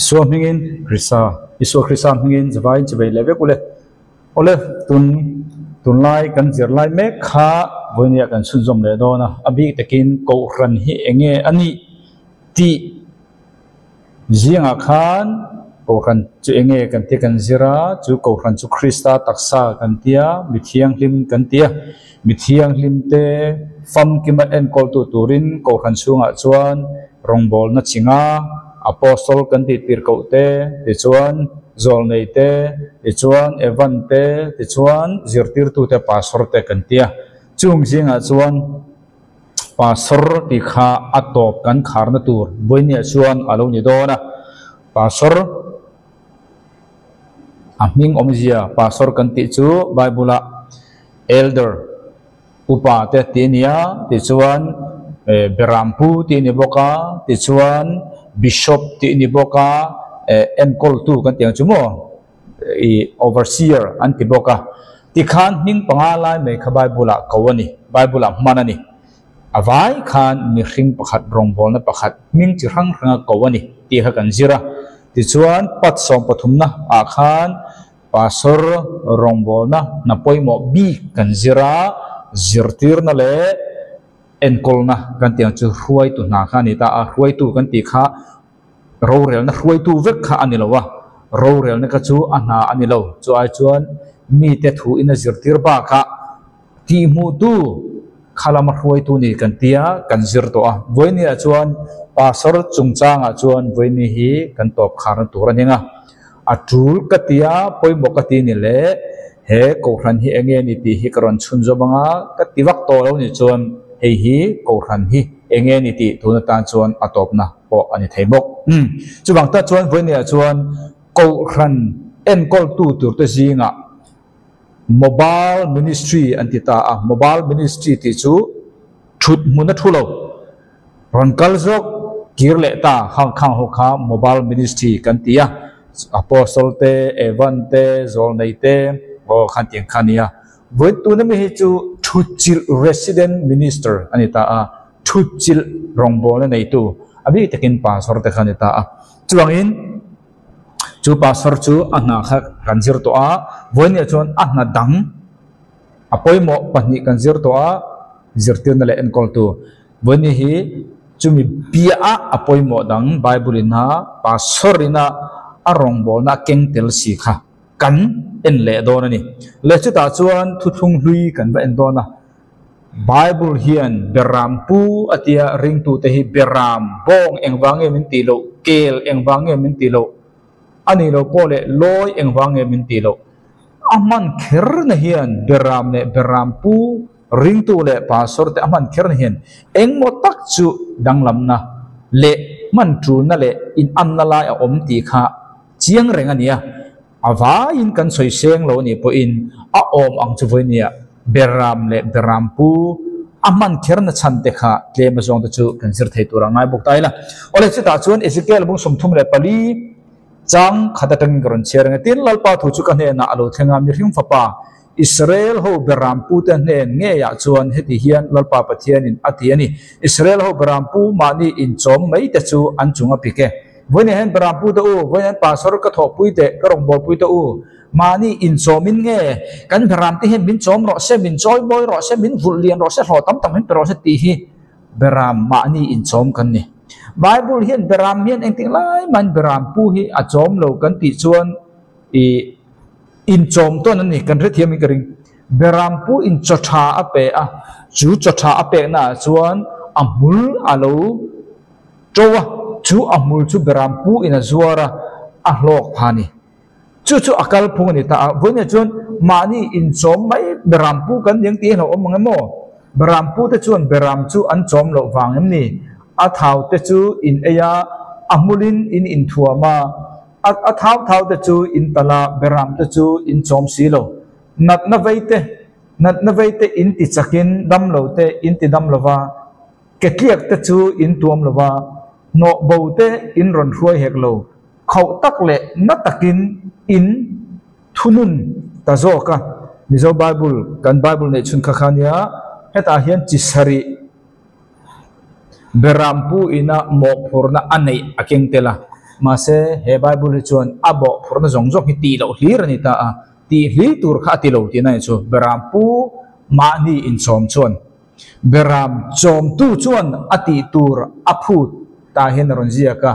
Isua hmingin Krista, Isua Krista hmingin zavaiin chivei leh vek ule. Awle, tun tunlai kan zirlai mek kha vawinia kan chhunzawm leh dawn a, a bik takin Kohhran hi enge a nih tih zingah khan Kohhran chu enge kan tia kan zir a, chu Kohhran chu Krista taksa kan tia, mi thianghlim kan tia, mi thianghlim te famkima enkawltu turin Kohhran chhungah chuan rawngbawlna chinga Apostle kan tih tir koh te, tichuan Zawlnei te, tichuan Evan te, tichuan zirtirtute Pastor te kan tia. Chung zingah chuan Pastor tih kha a tawp kan kharna tur Buainiah chuan a lo ni dawn a. Pastor a hming awmzia Pastor kan tih chu Bible-ah Elder, Upa te tih a ni a, tichuan Berampu tih a ni bawk a, tichuan Bishop tih a ni bawk a, enkawltu kan tih ang chu maw? Ih overseer an ti bawk a, tikhan hming panga lai mai kha Bible ah ko a ni, Bible ah hman a ni. A vai khan mihring pakhat rawngbawlna pakhat hming chi hrang hranga ko a ni tih kha kan zir a. Tichuan pat sawm pathumna ah khan pastor rawngbawlna hna pawimawh bik kan zir a, zirtirna leh enkawlna kan tih ang chu hruaitu hna kha a ni ta a, hruaitu kan tih kha Rorelna hruaitu vek kha a ni lo a, rorelna kha chu a hna a ni lo. Chu ai chuan mite thu in a zirtir bakah tihhmuhtu kha lama hruaitu ni kan tia kan zir tawh a. Vawinia chuan Pastor chungchangah chuan vawiini hi kan tawp kharna tur a ning a. A tul ka tia pawimawh ka ti ni le he Kohhran hi enge ni tih hi ka rawn chhun zawm anga ka ti vak tawh lo ni chuan hei hi Kohhran hi enge ni tih tun atan chuan a tawpna pawh a ni thei bawk. Umm. Chuvang tak chuan vawinia chuan Kohhran enkawltu turte zingah Mobile Ministry an ti ta a. Mobile Ministry tih chu thut hmun a thu lo. Rawn kal zawk kir leh ta khang khang ho kha Mobile Ministry kan ti a. Apostle te, Evan te, Zawlnei te aw khan tiang kha a ni a. Vawiin tuna mi hi chu thutchilh Resident Minister a ni ta a. Thutchilh rawngbawlna neitu a bik takin pastor te kha a ni ta a. Chuvangin chu pastor chu a hna kha kan zir tawh a, vawinia chuan a hna dang a pawimawh pahnih kan zir tawh a, zirtirna leh enkawltu. Vawinia hi chumi biaha a pawimawh dang Bible ina pastor ina a rawngbawlna a keng tel si kha kan en leh dawn a ni. Leh chutah chuan thuthlung hlui kan va en dawn a. Bible hian Beram pu a tia ringtute hi Beram bawng engvang nge min tih loh, kel engvang nge min tih loh, a nih loh pawh leh lawi engvang nge min tih loh. A hman kherna hian Beram leh Beram pu ringtu leh pastor te a hman kherna hian engmaw tak chu danglamna leh hman tulna leh inanna lai a awm tih kha chiang reng a ni a. A vaiin kan sawi seng lo anih pawhin a awm ang chu vawinia Beram leh Berampu a hman kherna chhan te kha tlem azawng te chu kan zir thei tur a ngai bawk ta ila. Awle chutah chuan Ezekiel bung 34 chang khat atangin ka rawn chhiar ang e. Tin, Lalpa thu chu ka hnenah a lo thleng a, mihring fapa Israel ho Berampu te hnen ngeiah chuan heti hian Lalpa Pathianin a ti a ni, Israel ho Berampu mahni inchawm mai te chu an chung a pik e. Vawiin hian Berampu te u, vawiin hian Pastor ka thawhpui teh, ka rawngbawlpui te u, mahni inchawmin nge kan Beramte hian min chawm rawh se, min chawi mawi rawh se, min vulh lian rawh se, hlawh tam tak min pe rawh se tih hi Beram mahni inchawm kan ni. Bible hian Beram hian engtik lai mahin Berampu hi a chawm lo kan tih chuan ih inchawm tawn an ni, kan hrethiam in ka ring. Berampu in chaw tha a pe a, chu chaw tha a pekna ah chuan a hmul a lo Ṭo a, chu a hmul chu Beram pu in a zuar a, a hlawk pha a ni. Chu chu a kal phung a ni ta a, vawiinah chuan mahni inchawm mai Beram pu kan ni ang tih hi a lo awm ang em aw? Beram pu te chuan Beram chu an chawm loh vang em ni? A thau te chu in ei a, a hmulin in inthuam a, a a thau thau te chu in talh a, Beram te chu in chawm si lo. Natna vei te, natna vei te in ti chakin dam lo te in ti dam lo va, Ketliak te chu in tuam lo va, hnawh bo te in rawn hruai hek lo, khauh tak leh na takin in thunun ta zawk a. Mizo Bible, kan Bible neih chhun kha kha nia, hetah hian chi sarih Berampu ina mawhphurhna a neih a keng tel a. Mahse, he Bible hi chuan a bawhphurhna zawng zawng hi tih loh hlir a ni ta a, tih hlir tur kha a ti lo tihna ni chu. Beram pu mahni inchawm chuan Beram chawmtu chuan a tih tur a phut ta hian a rawn ziak a,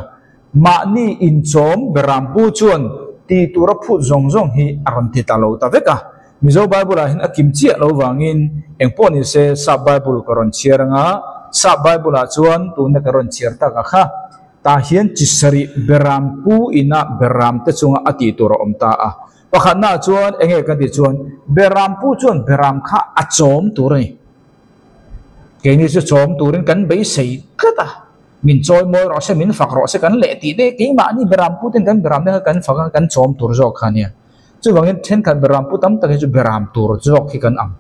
mahni inchawm beram pu chuan tih tur a phut zawng zawng hi a rawn ti ta lo ta vek a. Mizo Bible-ah hian a kim chiah lo vangin eng pawh ni se Sap Bible ka rawn chhiar anga, Sap Bible-ah chuan tuna ka rawn chhiar tak a kha, tah hian chi sarih beram pu ina beram te chunga a tih tur a awm ta a. Pakhatnaah chuan enge kan tih chuan beram pu chuan beram kha a chawm tur a ni. Keini chu chawm turin kan beisei tlat a, min chawi mawi rawh se, min fak rawh se kan leh tih te keimahni beram pu ten kan beram te kha kan fak a, kan chawm tur zawk kha a nia. Chuvangin thenkhat beram pu tam tak hi chu beram tur zawk hi kan ang.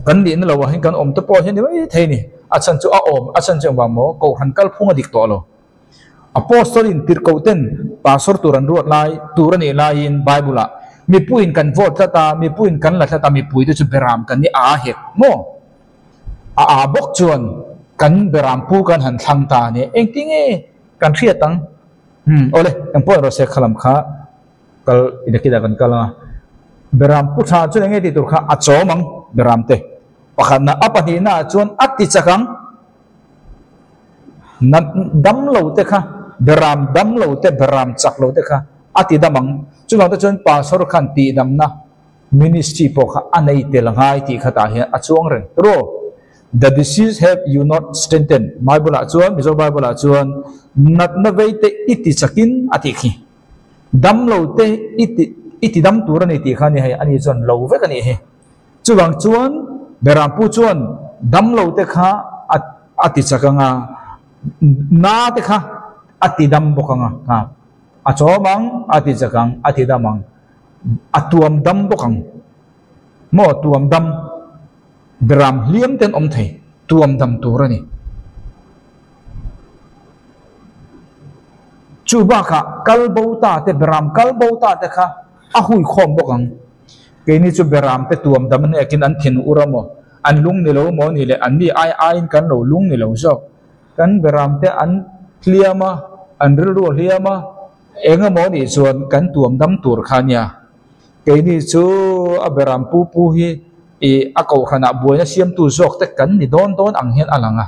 Kan nihna lo ah hian kan awm te pawh hian ni mai thei a ni. A chhan chu a awm, a chhan chu engvang maw? Kohhran kalphung a dik tawh lo. Apostol in tirhkoh ten pastor tur an ruat lai tur a nih laiin Bible ah mipuiin kan vote tlat a, mipuiin kan la tlat a, mipui te chu beram kan ni a hek maw? A a bawk chuan kan beram pu kan han thlang ta a ni. Engtinge kan hriat ang? Umm awle, engpawh erawh se khalam kha kal inakid ah kan kal ang a. Beram pu tha chuan enge tih tur kha a chawm ang beram te. Pakhatna a pahnihna ah chuan a ti chak ang. Nat dam lo te kha beram dam lo te beram chak lo te kha a ti dam ang. Chuvang te chuan pastor khan tihdamna ministry pawh kha a nei tel ngai tih kha tah hian a chuang reng. Tiraw? The disease have you not strengthened Bible ah chuan Mizo Bible ah chuan natna vei te i ti chakin a tih khi. Dam lo te i ti i ti dam tur a ni tih kha a ni hei ani chuan lo vek a nih hi. Chuvang chuan Berampu chuan damlo te kha a a ti chak ang a, na te kha a ti dam bawk ang a, a chawm ang, a ti chak ang, a ti dam ang, a tuam dam bawk ang. Maw tuam dam, Beram hliam te an awm thei, tuam dam tur a ni. Chu bakah kal bo ta te, Beram kal bo ta te kha a hui khawm bawk ang. Keini chu beram te tuam dam hnekin an thin ur a maw? An lung ni lo maw ni le? Anni ai aiin kan lo lung ni lo zawk. Kan beram te an hliam a, an rilru a hliam a, eng emaw nih chuan kan tuam dam tur kha a nia. Keini chu a beram pu pu hi ih a kohhranah buaina siamtu zawk te kan ni dawn dawn ang hian a lang a.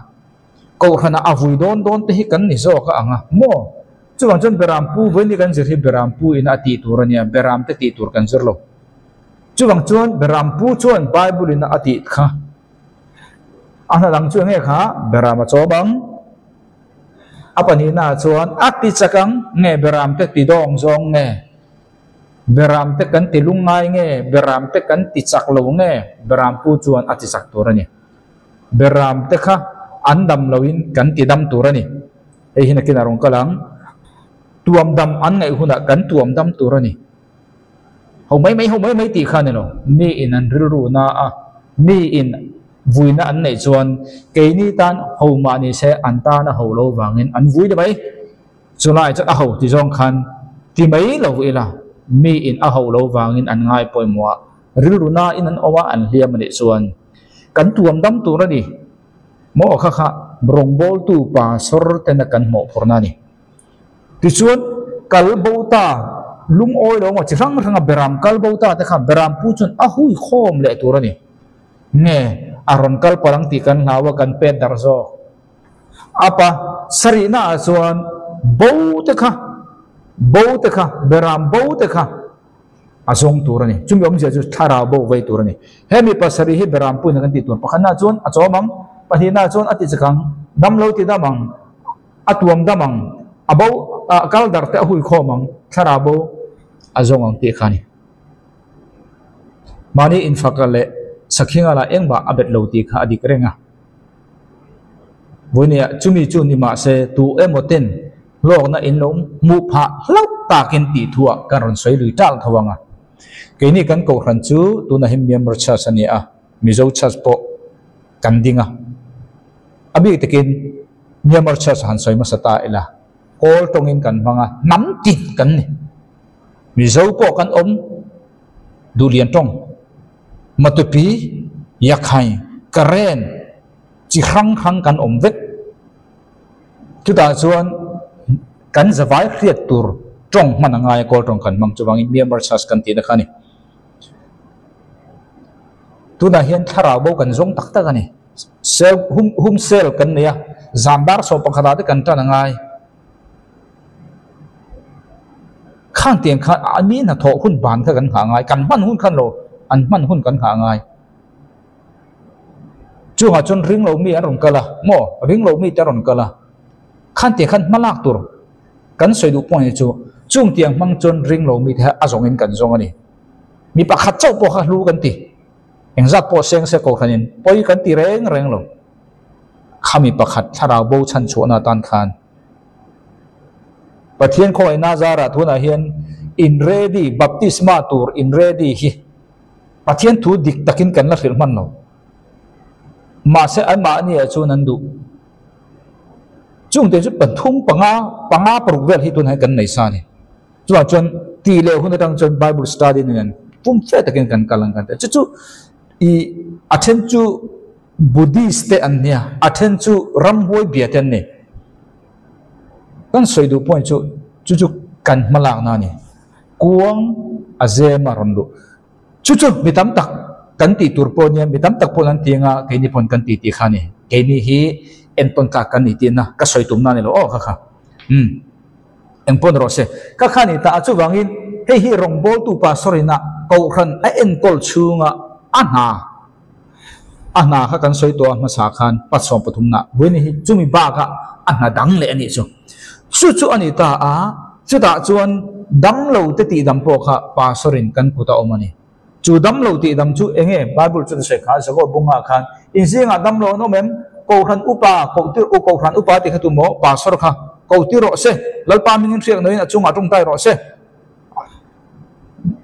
Kohhranah a vui dawn dawn te hi kan ni zawk a ang a maw? Chuvang chuan Beram pu vawiin hi kan zir hi Beram pu ina a tih tur a nia, Beram te tih tur kan zir lo. Chuvang chuan Beram pu chuan Bible ina a tih kha a hna dang chu enge kha Beram a chawm ang, a pahnihna ah chuan a ti chak ang nge Beram te ti dawng zawng nge, Beram te kan ti lungngai nge, Beram te kan ti chak lo nge, Beram pu chuan a ti chak tur a ni. Beram te kha an dam loin kan ti dam tur a ni. Hei hi nakin a rawn kal ang. Tuam dam an ngaih hunah kan tuam dam tur a ni. Ho mai mai ho mai mai tih kha a ni lo. Mi in an rilru na a, mi in vuina an neih chuan keini tan ho mah ni se an tan a ho lo vangin an vui ni mai. Chulai chuan a ho ti zawng khan ti mai lo ila mi in a ho lo vangin an ngai pawimawh a, rilru na in an awm a an hliam a nih chuan kan tuam dam tur a ni. Maw kha kha rawngbawltu pa sawr tena kan hmawhphurhna a ni. Tichuan, kal bo ta lungawi lo maw chi hrang hranga beram kal bo ta te kha beram pu chuan a hui khawm leh tur a ni. Nge a rawn kal palh ang tih kan hlau a kan pet darh zawk. Apa sarihna ah chuan bo te kha bo te kha beram bo te kha a zawng tur a ni. Chumi awmzia chu thlarau bo vei tur a ni. He mi pasarih hi beram puina kan tih tur pakhatna chuan a chawm ang, pahnihna chuan a ti chak ang, dam lo ti dam ang, a tuam dam ang, a bo a kal dar te a hui khawm ang, thlarau bo a zawng ang tih kha a ni. Mahni infaka leh sakhinga lah engmah a bet lo tih kha a dik reng a. Vawinia chumi chu ni mahse tu emaw ten hlawkna in lo hmuh phah hlauh takin tih thuah kan rawn sawi lui tal tho ang a. Keini kan kohhran chu tunah hi Myanmar Church a ni a, Mizo Church pawh kan ding a. A bik takin Myanmar Church han sawi hmasa ta ila, kawl tawngin kan hmang a, hnam tin kan ni. Mizo pawh kan awm duhlian tawng. Matupi, Yakhai, Karen chi hrang hrang kan awm vek. Chutah chuan. Kan zavai hriat tur tawng hman a ngai a, kawl tawng kan hmang. Chuvangin Myanmar Church kan tihna kha a ni. Tunah hian thlarau bo kan zawng tak tak a ni. Cell, hum, hum cell kan nei a, zan dar sawm pakhatah te kan tan a ngai. Khang tiang khan a mi hnathawh hun ban kha kan nghah ngai, kan hman hun khan lo, an hman hun kan nghah ngai. Chungah chuan ring lo mi an rawn kal a, maw ring lo mi te an rawn kal a, khan tiang khan hma lak tur kan sawi duh pawh ni chu, chung tiang hmang chuan ring lo mi te kha a zawng in kan zawng a ni. Mi pakhat chauh pawh kha hlu kan ti, engzat pawh seng se kohhran in pawi kan ti reng reng lo. Kha mi pakhat thlarau bo chhan chhuahna atan khan Pathian khawngaihna zarah tunah hian in ready, baptisma tur in ready hi Pathian thu dik takin kan la hrilh hman lo. Mahse anmahni ah chuan an duh. Chungte chu pathum panga panga paruk vel hi tunah hian kan nei sa a ni. Chuvang chuan tih leh hun atang chuan Bible study nen pum fe takin kan kal ang kan ti a. Chu chu i a then chu Buddhist te an nia, a then chu ramhuai bia te an ni. Kan sawi duh point chu chu chu kan hma lakna a ni. Kuang a zem a rawn luh. Chu chu mi tam tak kan tih tur pawh nia, mi tam tak pawh an ti anga keini pawn kan tih tih kha a ni. Keini hi entawn tlak kan ni tihna ka sawi tumna a ni lo aw kha kha. Umm. Eng pawn rawh se. Ka kha ni ta a chuvangin hei hi rawngbawltu pastor ina Kohhran a enkawl chhunga a hna a hna kha kan sawi tawh a hmasa khan patsawm pathumna buaina hi chumi bakah a hna dang leh a nih chu. Chu chu a ni ta a, chutah chuan damlo te tihdam pawh kha pastor in kan kut a awm a ni. Chu damlo tihdam chu eng nge Bible chuan a sawi kha Jakob bungah khan in zingah damlo an awm em? Kohhran upa koh tir u Kohhran upa tih kha tu maw pastor kha koh tir rawh se, Lalpa hmingin hriak nuiin a chungah tawngtai rawh se.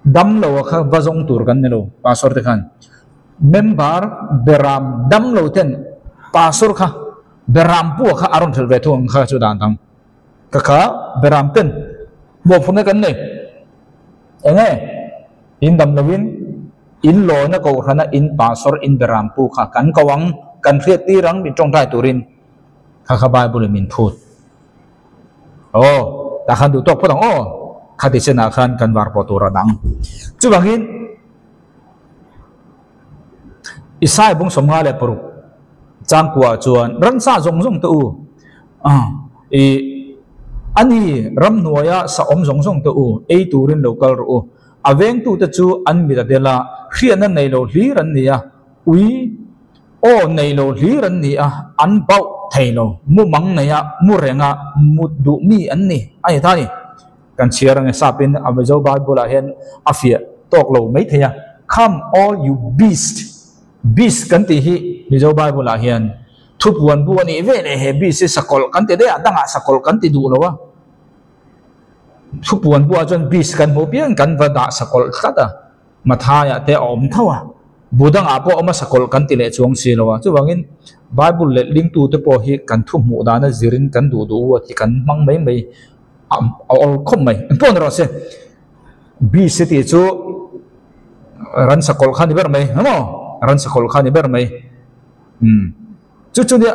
Damlo a kha va zawng tur kan ni lo pastor te khan member beram damlo ten pastor kha beram pu a kha a rawn hrelh ve thung ang kha chu dan ang ka kha beram ten mawhphurhna kan nei enge in damlo in in lawna kohhrana in pastor in beram pu kha kan ko ang kan hriat tir ang min tawngtai turin kha kha bible in min phut. Aw, tah khan duh tawk phawt ang aw, khati chenah khan kan var pawh tur a dang. Chuvangin, Isai bung sawmnga leh paruk changkuah chuan ransa zawng zawng te u, i ani ramhnuaia sa awm zawng zawng te u ei turin lo kal rawh u. A vengtute chu an mit a del a, hriatna nei lo hlir an ni a, ui Aw nei lo hlir an ni a, an bauh thei lo. Mu mang nei a, mu reng a, mut duh mi an ni a ni ta ni. Kan chhiar ang e sapin a Mizo Bible ah hian a fiah tawk lo mai thei a, Come all you beast, beast kan tih hi Mizo Bible ah hian thupuan bu a nih ve leh he beast hi sakawlh kan ti daih a, dangah sakawlh kan ti duh lo a. Thupuan bu ah chuan beast kan hmuh piang kan va dah sakawlh tlat a. Mathaiah te a awm tho a, bu dangah pawh a awm a, sakawlh kan ti leh chuang si lo a. Chuvangin Bible leh lingtute pawh hi kan thu hmuh dana zirin kan duh duh u a ti kan hmang mai mai a awl khawp mai. Engpawh ni rawh se, beast tih chu ran sakawlh kha a ni ber mai emaw ran sakawlh kha a ni ber mai. Umm chu chu nia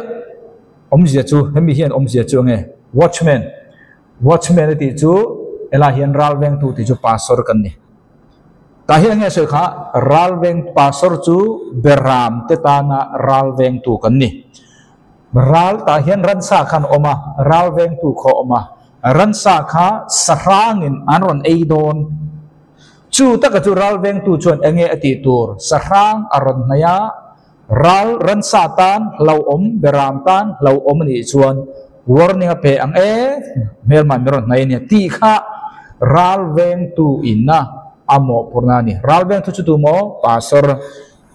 awmzia chu hemi hian awmzia chu enge watchman watchman a tih chu helai hian ral vengtu tih chu pastor kan ni. Tah hian nge sawi kha ralveng pastor chu beram te tana ralvengtu kan ni. Ral tah hian ransa kha an awm a, ralvengtu khaw a awm a. Ransa kha sahrangin an rawn ei dawn. Chu taka chu ralvengtu chuan enge a tih tur? Sahrang a rawn hnaih a, ral ransa tan hlauhawm, beram tan hlauhawm a nih chuan warning a pe ang e, hmelma min rawn hnaih a nia tih kha ralvengtu inna a mawhphurhna a ni. Ralvengtu chu tu maw? Pastor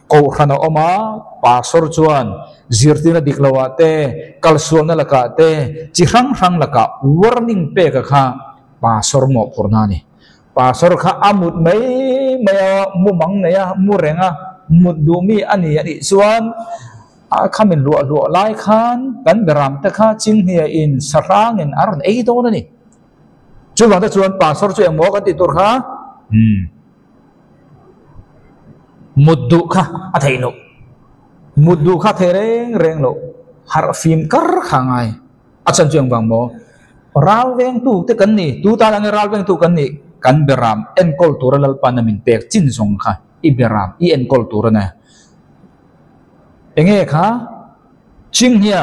Kohhran a awm a, Pastor chuan zirtirna dik loah te, kalsualna lakah te, chi hrang hrang lakah warning pek a kha Pastor mawhphurhna a ni. Pastor kha a mut mai mai a, mu mang nei a, mu reng a, mut duh mi a ni a nih chuan a khamin hluah hluah lai khan kan beram te kha chinghnia in sahrang in a rawn ei dawn a ni. Chuvang te chuan pastor chu engmaw kan tih tur kha umm mut duh kha a theih loh. Mut duh kha a thei reng reng loh. Harh fim kar kha a ngai. A chhan chu engvang maw? Ral vengtu te kan ni, tu tan anga ral vengtu kan nih? Kan beram enkawl tura Lalpan a min pek chin zawng kha i beram i enkawl tur a ni. Enge kha? Chinghnia.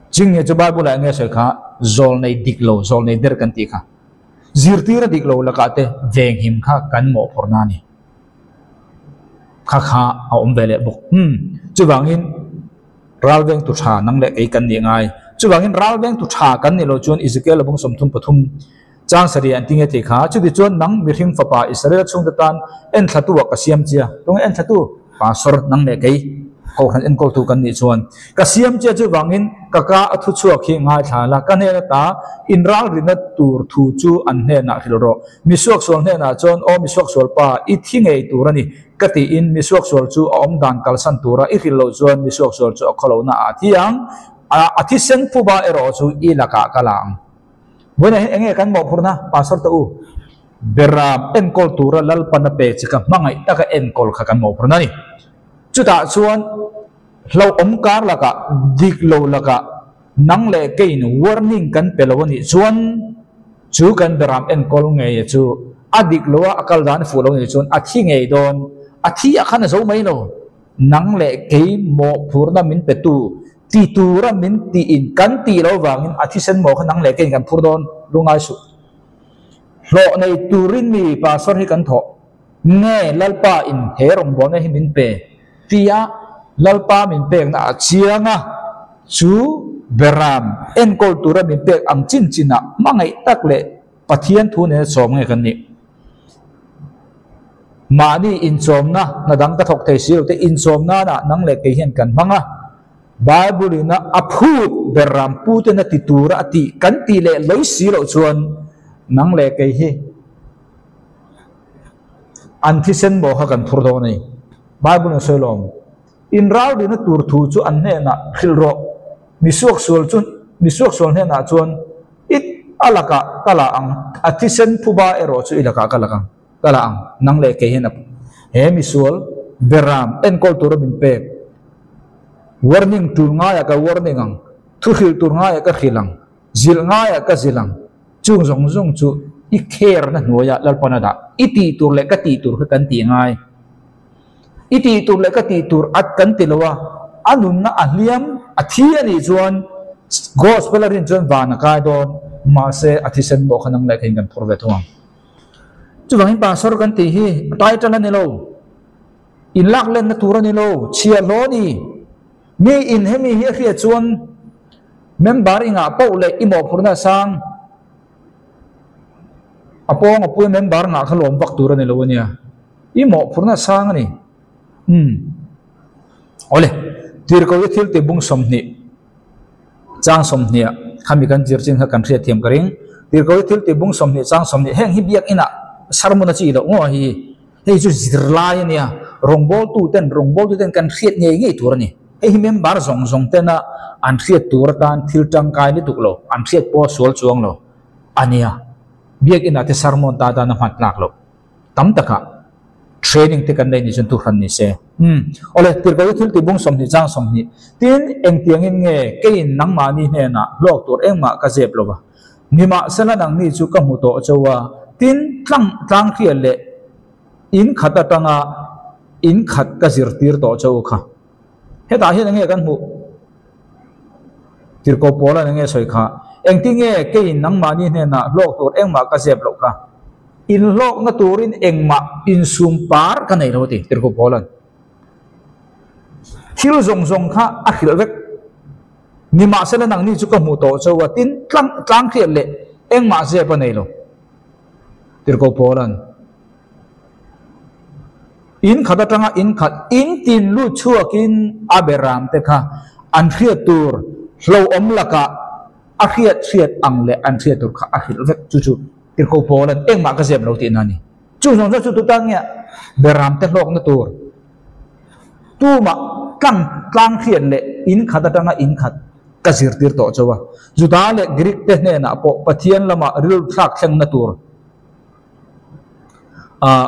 Chinghnia chu Bible ah enge a sawi kha? Zawlnei dik lo, zawlnei der kan tih kha. Zirtir a dik lo lakah te venghim kha kan mawhphurhna a ni. Kha kha a awm ve leh bawk. Umm, chuvangin ral vengtu tha nang leh kei kan nih ngai. Chuvangin ral vengtu tha kan nih loh chuan Ezekiel a bung 33 chang sarih an ti nge tih kha, chutichuan nang mihring fapa Israel chhungte tan enthlatu ah ka siam chia. Tunge enthlatu? Pastor nang leh kei Kohhran enkawltu kan nih chuan ka siam chia chuvangin ka ka a thu chhuak hi ngaithla la, ka hnen ata inralrina tur thu chu an hnenah hrilh rawh. Mi suaksual hnenah chuan, Aw mi suaksual pa, i thi ngei tur a ni, ka tiin mi suaksual chu a awm dan kalsan tura i hrilh loh chuan mi suaksual chu a khawlohna ah a thi ang, a thisen phuba erawh chu i lakah ka la ang. Vawiinah hian enge kan mawhphurhna, Pastor te u? Beram enkawl tura Lalpan a pe che kha hmangaih taka enkawl kha kan mawhphurhna a ni. Chutah chuan hlauhawm kar lakah, dik lo lakah nang leh keiin warning kan pe lo a nih chuan chu kan beram enkawl ngei chu a dik lo a, a kal dan a fuh lo a nih chuan a thi ngei dawn. A thi ah khan a zo mai lo. Nang leh kei mawhphurhna min petu ti tura min tiin kan tih loh vangin a thisen maw kha nang leh keiin kan phur dawn lungai suh. Hlawh nei turin mi pastor hi kan thawh nge Lalpa in he rawngbawlna hi min pe tia Lalpa min pekna a chiang a, chu beram enkawl tura min pek ang chin chinah hmangaih tak leh Pathian thu nena chawm nge kan nih. Mahni inchawmna hna dang ka thawk thei si lo te inchawm nana nang leh kei hian kan hmang a, Bible in a a phut beram pu ten a ti tura a tih kan tih leh lawi si loh chuan nang leh kei hi an thisen maw kha kan phur dawn a ni. Bible in a sawi lawm. In ralrina tur thu chu an hnenah hrilh rawh. Mi suaksual chu mi suaksual hnenah chuan i a lakah ka la ang, a thisen phuba erawh chu i lakah ka lak ang, ka la ang. Nang leh kei hian a he misual beram enkawl tura min pek warning tul ngaiah ka warning ang, thu hrilh tur ngaiah ka hrilh ang, zilh ngaiah ka zilh ang, chung zawng zawng chu i care na hnuaiah Lalpan a dah. I tih tur leh ka tih tur kha kan tih ngai. I tih tur leh ka tih tur at kan ti lo a, a nunna a hliam, a thi a nih chuan Gospel a rin chuan van a kai dawn, mahse a thisen pawh kha nang leh keiin kan phur ve thung ang. Chuvangin Pastor kan tih hi a title a ni lo, in lak lenna tur a ni lo, chhiah hlawh a ni. Mi in hemi hi a hriat chuan member i ngah poh leh i mawhphurhna a sang. A pawng a pui member ngah kha lawm vak tur a ni lo a nia. I mawhphurhna sang a ni. Umm. Awle, tirhkoh hi thil ti bung 20, chang 20 ah khami kan zir chin kha kan hriat thiam ka ring. Tirhkoh hi thil ti bung 20, chang 20, heng hi biakinah sermon a chi loh ngaw hi. Hei chu zirlai a nia, rawngbawltu ten, rawngbawltu ten kan hriat ngei ngei tur a ni. Hei hi member zawng zawng tena an hriat tur atan thil tangkai lutuk lo, an hriat pawh a sual chuang lo a nia. Biakinah te sermon ta tan a hman tlak loh. Tam takah training te kan nei ni chuan tu hran ni se. Umm. Awle, tirhkoh hi thil tihbung 20 chang 20. Tin, engtiangin nge keiin nangmahni hnenah hlawk tur engmah ka zep lo va. Nimahsela nangni chu ka hmu tawh chauh a, tin, tlang tlanghriat leh in khat atanga in khat ka zirtir tawh chauh kha. Hetah hian enge kan hmuh? Tirhkoh Paula'n enge sawi kha? Engtin nge keiin nangmahni hnenah hlawk tur engmah ka zep loh kha? Inhlawkna turin engmah insum par ka nei lo a ti, Tirhkoh Paula'n. Thil zawng zawng kha a hrilh vek. Nimahsela nangni chu ka hmu tawh chauh a, tin tlang tlanghriat leh engmah zep a nei lo, Tirhkoh Paula'n. In khat atanga in khat in tin lut chhuakin a beram te kha an hriat tur hlauhawm lakah a hriat hriat ang leh an hriat tur kha a hrilh vek. Chu chu Tirhkoh Paula'n engmah ka zep lo tihna a ni. Chu zawng zawng chu tutan nge beram te hlawkna tur tumah tlang tlang hriat leh in khat atanga in khat ka zirtir tawh chauh a. Juda leh Greek te hnenah pawh Pathian lamah rilru thlak thlengna tur Ah,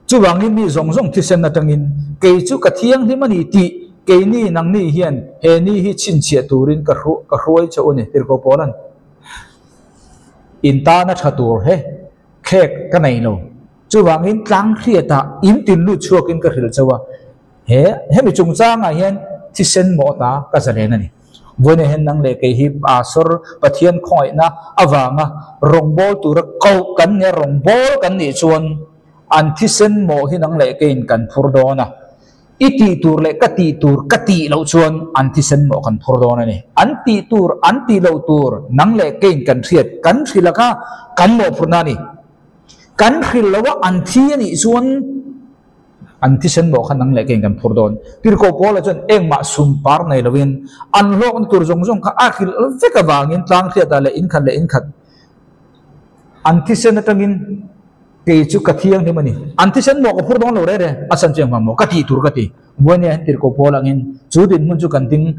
chuvangin mi zawng zawng thisen atangin kei chu ka thianghlim a ni tih Keini nangni hian he ni hi chhinchhiah turin ka ka hruai che u ni, Tirhkoh Paula'n in tana tha tur he khek ka nei lo. Chuvangin tlang hriatah in tin lut chhuakin ka hrilh chauh a, he hemi chungchangah hian thisen mawh ta ka zalen a ni. Vawiin hian nang leh kei hi Pastor Pathian khawngaihna avanga rawngbâwl tura koh kan nia, rawngbâwl kan nih chuan an thisen mawh hi nang leh keiin kan phur dawn a. I tih tur leh ka tih tur ka tih loh chuan an thisen mawh kan phur dawn a ni. An tih tur, an tih loh tur nang leh keiin kan hriat, kan hrilh a kha kan mawhphurhna a ni. Kan hrilh loh a an thi a nih chuan an thisen mawh kha nang leh keiin kan phur dawn. Tirhkoh Paula chuan engmah sum par nei loin an hlawkna tur zawng zawng kha a hrilh vek avangin tlang hriatah leh inkhat leh inkhat an thisen atangin Kei chu ka thianghlim a ni. An thisen maw ka phur dawn lo rere, a chan chu engvang maw ka tih tur ka ti. Buaina hian tirhkoh pawl angin chu dinhmun chu kan ding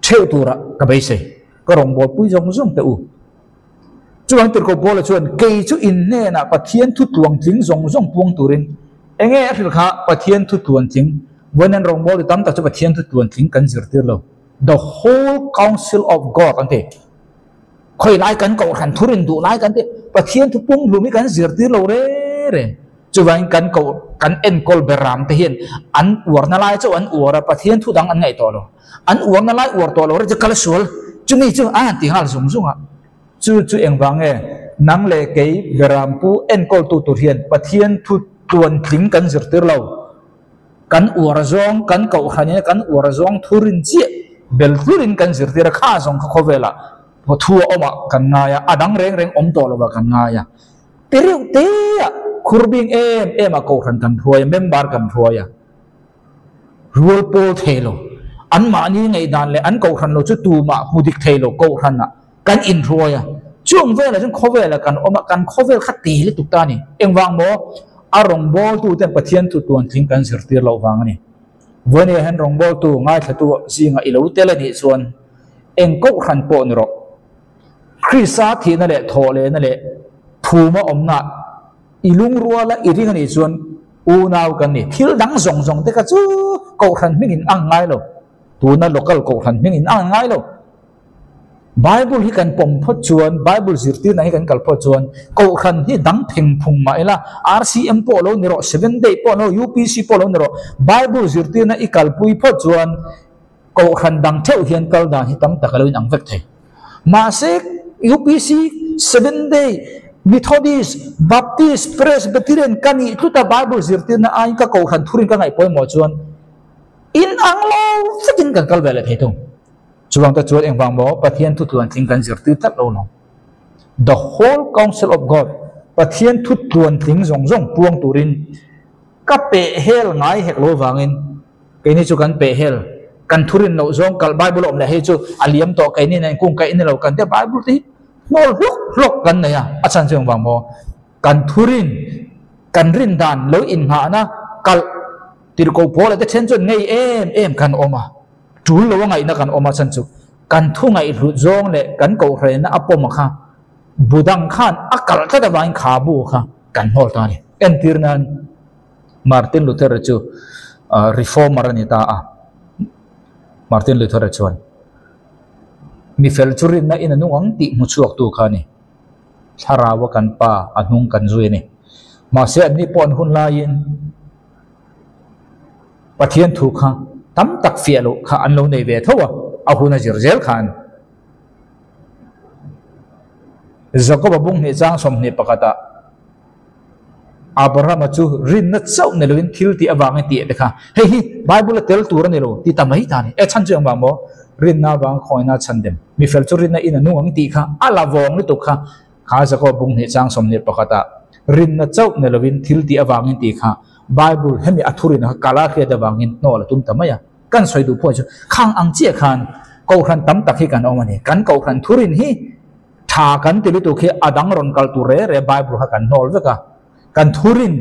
theuh turah ka beisei. Ka rawngbâwl pui zawng zawng teh u. Chuvangin tirhkoh Paula chuan kei chu in hnenah Pathian thu tluangtling zawng zawng puang turin enge a hrilh kha Pathian thu tluantling. Buaina hian rawngbâwl ti tam tak chu Pathian thu tluantling kan zirtir lo. The whole counsel of God an ti. Khawi lai kan kohhran thu rin duh lai kan tih Pathian thu pumhlum hi kan zirtir lo re re. Chuvangin kan koh kan enkawl ber ram te hian an uarna lai chauh an uar a, Pathian thu dang an ngaih tawh lo. An uarna lai uar tawh lo re chu kal sual chumi chu a han ti nghal zung zung a. Chu chu engvang nge nang leh kei berampu enkawltu tur hian Pathian thu tluantling kan zirtir lo. Kan uar zawng, kan kohhran in kan uar zawng thu rin chiah bel tlurin kan zirtir a, kha zawng kha khawvelah thu a awmah kan ngai a, a dang reng reng awm tawh lovah kan ngai a. Ti reuh te a, khur bing em em a kohhran kan hruai a, member kan hruai a, rual pawl thei lo, anmahni ngaihdan leh an kohhran lo chu tumah hmu dik thei lo kohhranah kan inhruai a, chung velah chuan khawvelah kan awm a, kan khawvel kha ti lutuk ta a ni. Engvang maw? A rawngbawltuten Pathian thu tuantling kan zirtir loh vang a ni. Vawinia hian rawngbawltu ngaithlatu zingah i lo tel a nih chuan eng kohhran pawh ni rawh. Krista thihna leh thawhlehna leh phuma awmna i lungruala i ring a nih chuan unau kan ni. Thil dang zawng zawng te kha chu kohhran hmingin a ang ngai lo. Tuna local kohhran hmingin a ang ngai lo. Bible hi kan pawm phawt chuan, Bible zirtirna hi kan kal phawt chuan, Kohhran hi dang pheng phung mah ila, RCM pawh lo ni rawh, Seventh Day pawh lo, UPC pawh lo ni rawh, Bible zirtirna i kalpui phawt chuan Kohhran dang theuh hian kal dan hi tam tak a lo inang vek thei. Mahse, UPC, Seventh Day, Methodist, Baptist, Presbyterian ka nih tluta Bible zirtirna aiin ka Kohhran thurin ka ngaih pawimawh chuan inang lo vekin kan kal ve leh thei thung. Chuvang te chuan engvang maw Pathian thu tluantling kan zirtir tlat lo no. The whole counsel of God, Pathian thu tluantling zawng zawng puang turin ka peh hel ngai hek lo vangin keini chu kan peh hel, kan thu rin loh zawng kalh Bible a awm leh hei chu a liam tawh keini nen kung kaih ni lo kan tia Bible te hi hnawl hlawk hlawk kan nei a, a chhan chu engvang maw kan thu rin kan rin dan lo inngahna kalh tirhkoh pawl ah te then chuan ngei em em kan awm a. Tul lo a ngaihna kan awm a chan chu kan thu ngaihhlut zawng leh kan kohhrenna a pawm a kha bu dang khan a kalh tlat avangin kha bu kha kan hnawl ta a ni. Entir nan Martin Luther-a chu reformer a ni ta a, Martin Luther-a chuan mi fel chu rinna in a nung ang tih hmu chhuaktu kha a ni. Thlarau a kan pa a hnung kan zui a ni. Mahse anni pawh an hun laiin Pathian thu kha tam tak fiah loh kha an lo nei ve tho a, a hun a zir zel khan. Jakoba bung hnih chang 21 ah Abrahama chu rinna chauh ni loin thil tih avangin tih te kha hei hi Bible a tel tur a ni lo ti ta mai ta a ni. E chhan chu engvang maw? Rinna avanga khawngaihna a chhan dem. Mi fel chu rinna in a nung ang tih kha a la vawng lutuk kha Kha Jakob bung hnih chang 21 ah rinna chauh ni loin thil tih avangin tih kha Bible hemi a thurin kha kala hriat avangin hnawl a tum ta mai a. Kan sawi duh pawh chu khang ang chiah khan Kohhran tam tak hi kan awm a ni. Kan Kohhran thurin hi tha kan ti lutuk hi a dang rawn kal tur re re Bible kha kan hnawl vek a. Kan thurin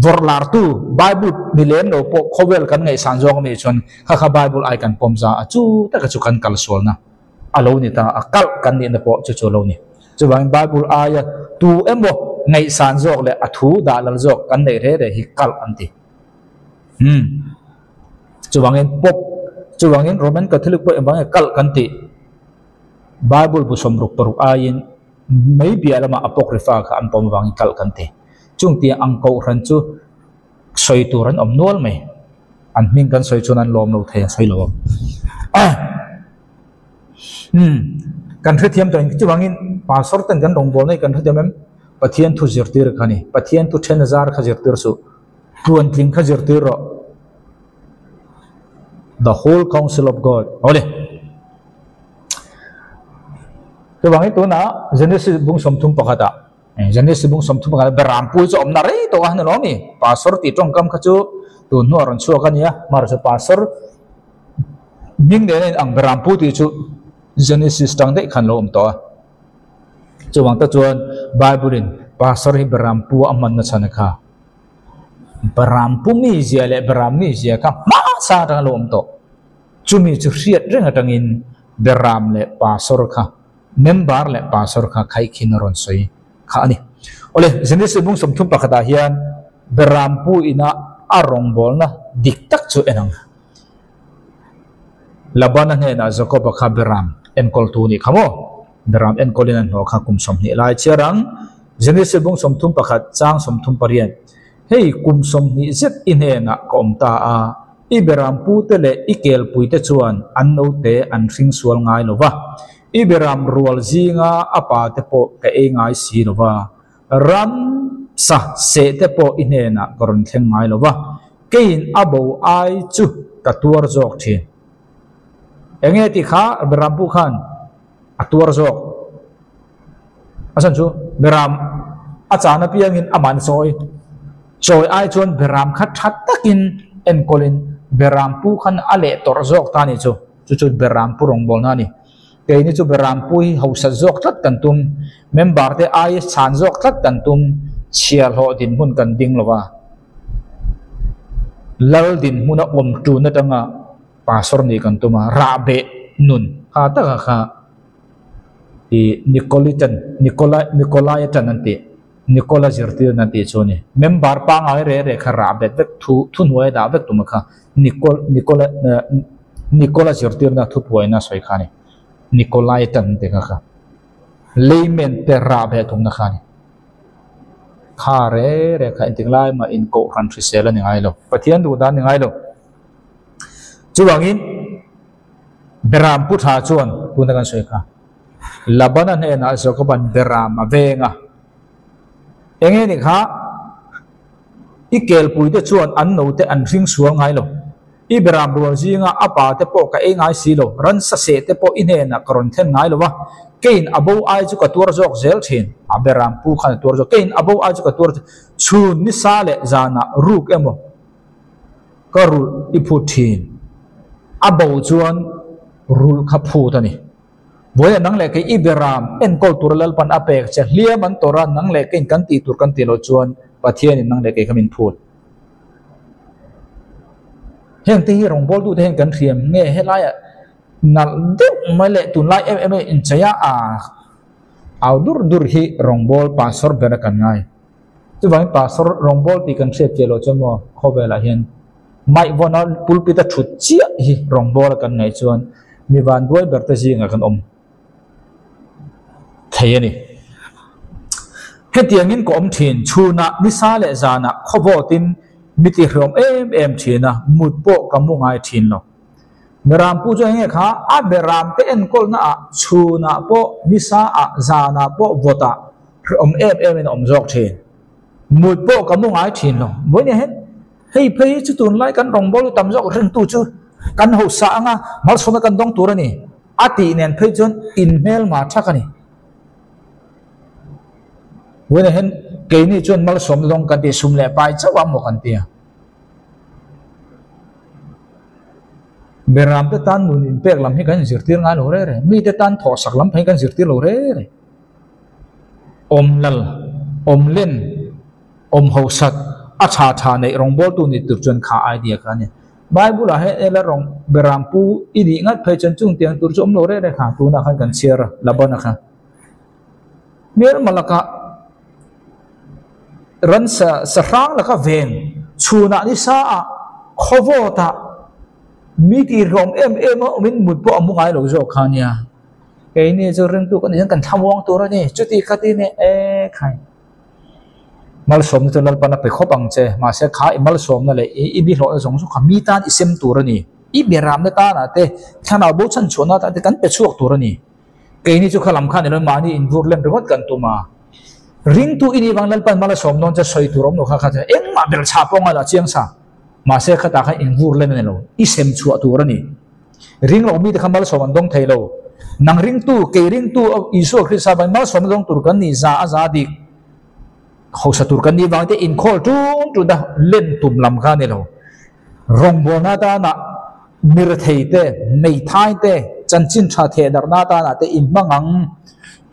vawrh lartu Bible ni lem lo pawh khawvel kan ngaihsan zawng a nih chuan kha kha Bible ai kan pawm za a chu taka chu kan kalsualna a lo ni ta a, kalh kan nihna pawh chu chu a lo ni. Chuvangin Bible aia tu emaw ngaihsan zawk leh a thu dah lal zawk kan neih re re hi kalh an ti. Umm. Chuvangin Pope, chuvangin Roman Catholic pawh engvang nge kalh kan tih? Bible bu 66 aiin mei biah lamah Apocrypha kha an pawm avangin kalh kan ti. Chung tiang ang kohhran chu sawi tur an awm nual mai. An hming kan sawi chuan an lawm lo thei a sawi lo ang. Umm kan hrethiam tawh in chuvangin pastor ten kan rawngbawlna hi kan hrethiam em? Pathian thu zirtir kha a ni. Pathian thu then azar kha zirtir suh. Tluantling kha zirtir rawh. The whole counsel of God. Awle. Chuvangin tunah Genesis bung 31 ah Genesis bung 31 beram pui chu awmna rei tawh a ni lo mi. Pastor tih tawngkam kha chu tun hnuah rawn chhuak a nia. Hmar chu pastor hming nen a inang beram pu tih chu Genesis tang daih khan lo awm tawh a. Chuvang te chuan Bible in pastor hi beram pu a hmanna chhan a kha. Beram pu mizia leh beram mizia kha hmasa atanga lo awm tawh. Chumi chu hriat reng atangin beram leh pastor kha, member leh pastor kha khaikhin a rawn sawi kha a ni. Awle, Genesis bung 31 ah hian beram pu ina a rawngbawlna dik tak chu en ang. Labana hnenah Jakoba kha beram enkawltu nih kha maw? Beram enkawlin a hnawh kha kum 20 lai chhiar ang. Genesis bung 31 chang 38, Hei kum 20 zet i hnenah ka awm ta a, i beram pute leh i kelpuite chuan an note an hring sual ngai lo va, i beram rual zinga a pate pawh ka ei ngai si lo va, ram sa sehte pawh i hnenah ka rawn thleng ngai lo va, keiin a bo ai chu ka tuar zawk thin. Enge tih kha beram pu khan a tuar zawk. A chhan chu beram a chan apiangin amah an chawi. Chawi ai chuan beram kha tha takin enkawlin beram pu khan a leh tawrh zawk ta a nih chu. Chu chu beram pu rawngbawlna a ni. Keini chu beram pu hi hausa zawk tlat kan tum, member te ai chhan zawk tlat kan tum, chhiahhlawh dinhmun kan ding lo va. Lal dinhmuna awm tun atanga pastor nih kan tum a, rahbeh nun kha taka kha i Nicolitan, Nicola, Nicolaitan an tih, Nicola zirtirna an tih chu a ni. Member pangngai reh reh kha rahbet vek thu thuhnuai a dah vek tum a kha Nicol, Nicola, Nicola zirtirna thupuaina a sawi kha a ni. Nicolaitan an tih kha kha layman te rahbeh tumna kha a ni. Kha re re kha engtik lai mah in kohhran hrisel a ni ngai lo. Pathian duh dan a ni ngai lo. Chuvangin Beram pu tha chuan tuna kan sawi kha Labana hnenah Jakoban Beram a veng a. Enge ni kha i kelpui te chuan an note an hring sual ngai lo. I beram rual zinga a pa te pawh ka ei ngai si lo, ransa seh te pawh i hnenah ka rawn thlen ngai lo va, keiin a bo ai chu ka tuar zawk zel thin. A beram pu khan a tuar zawk, keiin a bo ai chu ka tuar chhun nisa leh zanah ruk emaw ka rulh i phut thin. A bo chuan rulh kha phut a ni. Vawiin nang leh kei i beram enkawl tura Lalpan a pek che hliam an tawrh a, nang leh keiin kan tih tur kan tih loh chuan Pathianin nang leh kei kha min phut. Heng te hi rawngbawltu te hian kan hriam nge helaiah nalh deuh mai leh tunlai em em a inchei a au dur dur hi rawngbâwl pastor ber a kan ngai. Chuvangin pastor rawngbâwl tih kan hriat chiah loh chuan maw khawvelah hian maihvawna pulpit a thut chiah hi rawngbâwl a kan ngaih chuan mi vanduai ber te zingah kan awm. thei a ni. Hetiangin ka awm thin, chhunah nisa leh zanah khawvawtin mi tihriawm em em thin a, mut pawh ka mu ngai thin lo. Berampu chu enge kha a beramte enkawlna ah chhunah pawh nisa ah zanah pawh vawtah hriawm em em in a awm zawk thin. Mut pawh ka mu ngai thin lo. Vawiin hian hei phei hi chu tunlai kan rawngbawltu tam zawk ringtu chu kan hausa anga malsawmna kan dawng tur a ni. A tih nen phei chuan inhmelma thak a ni. Vawiinah hian keini chuan malsawmna dawng kan tih sum leh pai chauh a maw kan ti a. Beramte tan nun inpek lam hi kan inzirtir ngai lo reh reh. Mite tan thawhsak lam phei kan zirtir lo reh reh. Awm lal, awm len, awm hosat, a tha tha neih rawngbawltu ni tur chuan kha idea kha a ni. Bible ah hian ela rawng beram pu i nih ngat phei chuan chung tiang tur chu awm lo reh reh kha tunah khan kan chhiar a Labana kha hmelma laka ransa sahrang laka ven chhunah nisa ah khawvawt ah. Mi tihhlawm em em a awmin mut pawh a mu ngai lo zawk kha nia. Keini chu ringtu kan nih hian kan thlamuang tur a ni. Chuti khati nia e khai. Malsawmna chu Lalpan a pe khawp ang che. Mahse kha i malsawmna leh i nihlawhna zawng zawng kha mi tan i sem tur a ni. I beramna tanah te, thlanau bo chhanchhuahna tan te kan pe chhuak tur a ni. Keini chu kha lam khan ilo mahni invur lem ringawt kan tum a. Ringtu i nih vang Lalpan mal a sawm dawn che sawi tur awm lo kha kha chuan engmah ber chhah pawh ngai lo a chiang sa. Mahse khatah khan invur lem a ni lo, i sem chhuah tur a ni. Ring lo mite kha malsawm an dawng thei lo. Nang ringtu, kei ringtu Isua Krista vangin malsawmna dawng tur kan ni za a za dik. Hausa tur kan nih vang te inkhawl tun tun a len tum lam kha a ni lo. Rawngbawlna atana mirthei te, meithai te, chanchin tha theh darhna atana te inhmang ang.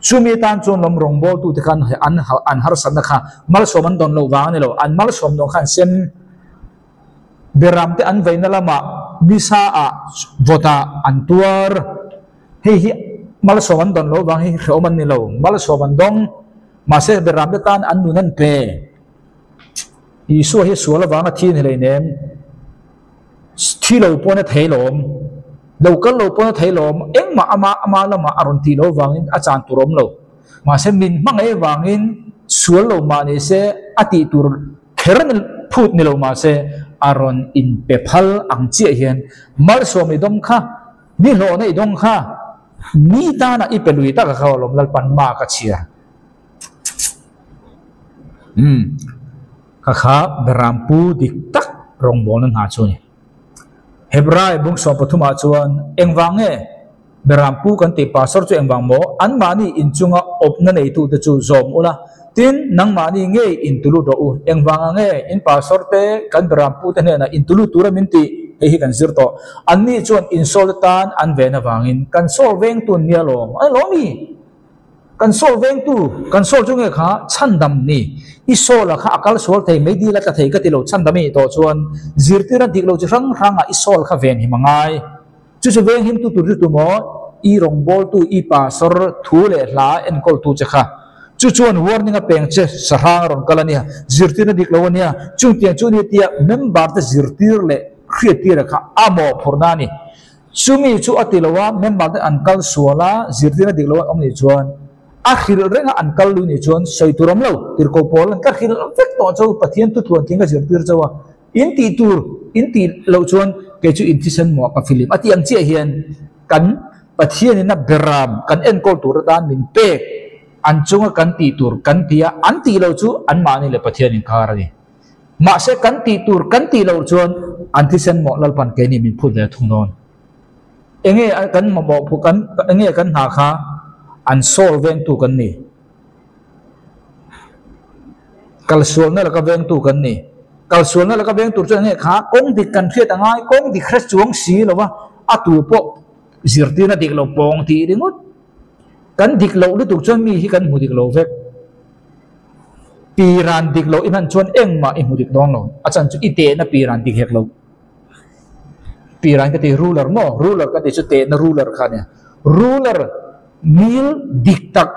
Chumi atan chuan lawm rawngbawltute khan an an harsatna kha malsawm an dawn loh vang a ni lo. An malsawm dawn kha an sem beram te an veina lamah nisa ah vawtah an tuar. Hei hi malsawm an dawn loh vang hi hrehawm an ni lo. Malsawm an dawng. Mahse beram te tan an nun an pe. Isua hi sual avanga thi a ni hleinem, thi lo pawn a thei lawm, lo kal lo pawn a thei lawm, engmah ama ama lamah a rawn tih loh vangin a chan tur a awm lo. Mahse min hmangaih avangin sual lo mah ni se a tih tur kher ni phut ni lo mahse a rawn inpe phal ang chiah hian malsawm i dawng kha, ni hlawhna i dawng kha, ni tana i pe lui tak a kha alawm Lalpan ma ka chhia. Umm ka kha Berampu dik tak rawngbawlna hna chu a ni. Hebrai bung 13 ah chuan engvang nge Berampu kan tih pastor chu engvang maw anmahni inchunga awpna neitute chu zawm ula tin nangmahni ngei intulut rawh u engvanga nge in pastor te kan Berampu te hnenah intulut tura min tih hei hi kan zir tawh anni chuan insawl atan an ven avangin kan sawl vengtu an nia lawm a ni lawm i. Kan sawl vengtu, kan sawl chu nge kha chhandam ni? I sawla kha a kal sual thei, meidil a tla thei ka ti lo, chhandam i nih tawh chuan zirtir a dik lo chi hrang hrangah i sawl kha ven him a ngai. Chu chu veng himtu tur chu tumaw i rawngbawltu, i pastor, thu leh hla enkawltu che kha. Chu chuan warning a peng che, sahrang a rawn kal a nia, zirtirna dik lo a nia, chungtiang chu a nia tia member te zirtir leh hriattira kha a mawhphurhna a ni. Chumi chu a ti lo a, member te an kal sual a, zirtirna dik lo an awm nih chuan a hrilh reng a an kal lui nih chuan sawi tur awm lo, tirhkoh pawl an ka hrilh vek tawh chu Pathian tutluan tling ka zirtir chauh a, in tih tur in tih loh chuan kei chu in thisen muah ka filim a tih ang chiah hian kan Pathian in a beram kan enkawl tur atan min pek an chunga kan tih tur kan ti a, an tih loh chu anmahni leh Pathian inkar a ni. Mahse kan tih tur kan tih loh chuan an thisen mawh Lalpan keini min phut ve thung dawn. Enge kan mamawh phu kan enge kan hna kha an sawl vengtu kan ni. Kalsualna laka vengtu kan ni. Kalsualna laka veng tur chuan enge kha kawng dik kan hriat a ngai, kawng dik hre chuang si lo va, a tu pawh zirtirna dik lo pawng tih ringawt. Kan dik loh lutuk chuan mi hi kan hmu dik lo vek. Piran dik loh i hman chuan engmah i hmu dik dawn lo. A chan chu i tehna piran dik hek lo. Piran ka ti ruler maw? Ruler ka ti chu tehna ruler kha a nia. Ruler mil dik tak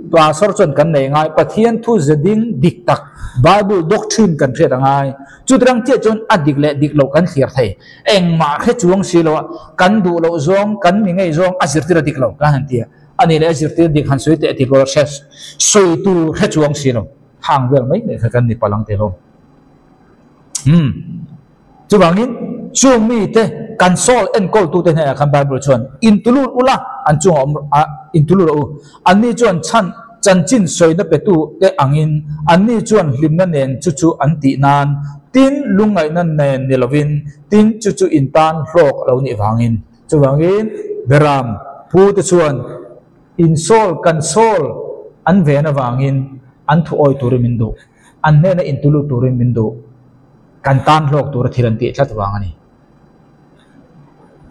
pastor chuan kan nei ngai. Pathian thu ze ding dik tak Bible doctrine kan hriat a ngai. Chutirang chiah chuan a dik leh dik loh kan thlir thei. Engmah hre chuang si lo a, kan duh loh zawng, kan mi ngei zawng a zirtir a dik lo kan han ti a. A nih leh a zirtir dik han sawi teh tih pawh hre sawi tur hre chuang si lo. Hang vel mai mai kha kan ni palang te hlawm. Umm. Chuvangin chung mite kan sawl enkawltute hnenah khan Bible chuan intulut ula an chungah awm a intulut rawh u. Anni chuan chhan chanchin sawina petu te angin anni chuan hlimna nen chu chu an tih nan tin lungngaihna nen ni lovin tin chu chu in tan hlawk a lo nih vangin. Chuvangin Beram pu te chuan insawl kan sawl an ven avangin an thu awi turin min duh, an hnena intulut turin min duh, kan tan hlawk tura thil an tih tlat vang a ni.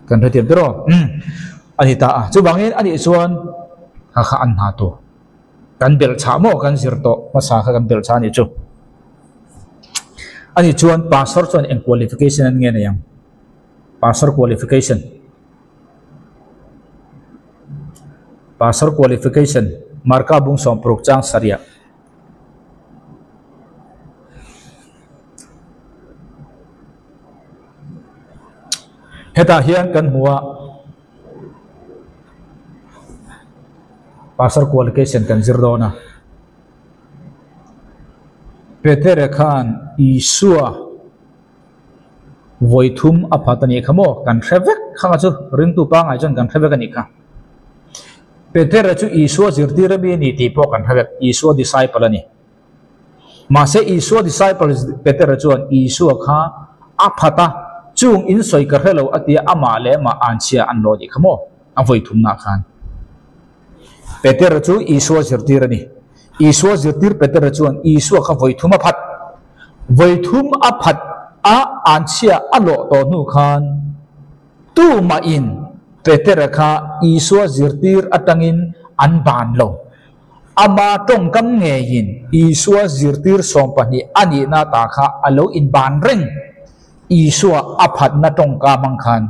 Kan hrethiam tiraw? Umm a ni ta a. Chuvangin a nih chuan kha kha an hna tur. Kan belh chhah maw kan zir tawh hmasa kha kan belh chhah a nih chu. A nih chuan pastor chuan eng qualification an nge nei ang? Pastor qualification Pastor qualification Marka bung 60 chang sariah. Hetah hian kan hmu a, Pastor qualification kan zir dawn a. Petere khan Isua vawi thum a phat a nih kha maw? Kan hre vek kha nga chu, ringtu pangngai chuan kan hre vek a nih kha. Petere chu Isua zirtir a mi a ni tih pawh kan hre vek, Isua disciple a ni. Mahse Isua disciple Petera chuan Isua kha a phat a, chung in sawi ka hre lo a tia amah leh amah anchhia an lawh nih kha maw? A vawi thumnah khan. Petera chu Isua zirtir a ni. Isua zirtir Petera chuan Isua kha vawi thum a phat. Vawi thum a phat a anchhia a lawh tawh hnu khan tumahin Petera kha Isua zirtir atangin an ban lo. Ama tawngkam ngeiin Isua zirtir 12 a nihna ta kha a lo inban reng. Isua a phatna tawngka hmang khan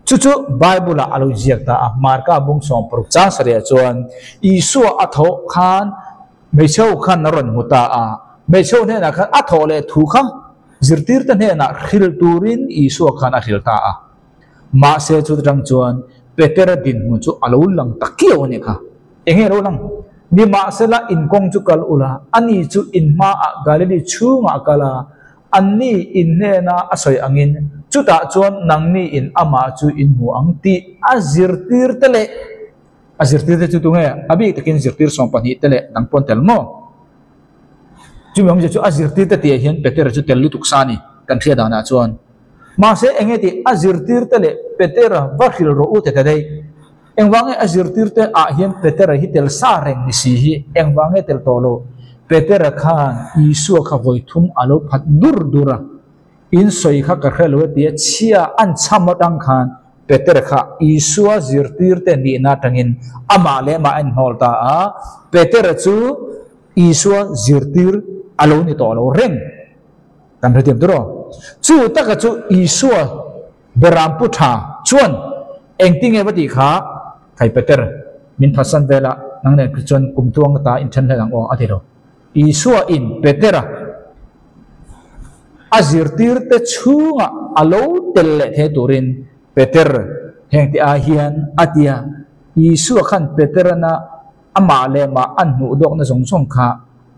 chu chu Bible-ah a lo inziak ta a. Marka bung 60 chang sarihah chuan Isua a thawh khan hmeichhe ho khan a rawn hmu ta a. Hmeichhe ho hnenah khan a thawh leh thu kha zirtirte hnenah hrilh turin Isua khan a hrilh ta a. Mahse chu atang chuan Petera dinhmun chu a lo lang ta kiau a nih kha. Enge a lo lang? Nimahsela in kawng chu kal ula, ani chu in hmaah Galili chhungah a kal a, anni in hnena a sawi angin chutah chuan nangni in amah chu in hmu ang tih a zirtir te leh a zirtir te chu tunge? A bik takin zirtir 12 te leh dang pawn tel maw? Chumi awmzia chu a zirtir te tihah hian Petera chu tel lutuk sa a ni kan hriat danah chuan. Mahse, enge tih a zirtirte leh Petera va hrilh rawh u tete daih. Engvange a zirtirte ah hian Petera hi tel sa reng ni si hi engvange tel tawh lo? Petera khan Isua kha vawi thum a lo phat dur dur a, in sawi kha ka hre lo e tia chhia an chham atang khan Petera kha Isua zirtirte nihna atangin amah leh amah a inhnawl ta a, Petera chu Isua zirtir a lo ni tawh lo reng. Kan hrethiam tur aw. Chu taka chu Isua beram pu tha chuan engtinge va tih kha Thai Peter min phatsan vel a, nang nen khi chuan kum tuang ta inthen hlen ang aw a ti lo. Isua in Petera a zirtirte chhungah a lo tel leh thei turin Peter heng te ah hian a ti a, Isua khan Peterana amah leh mah an hmuh dawkna zawng zawng kha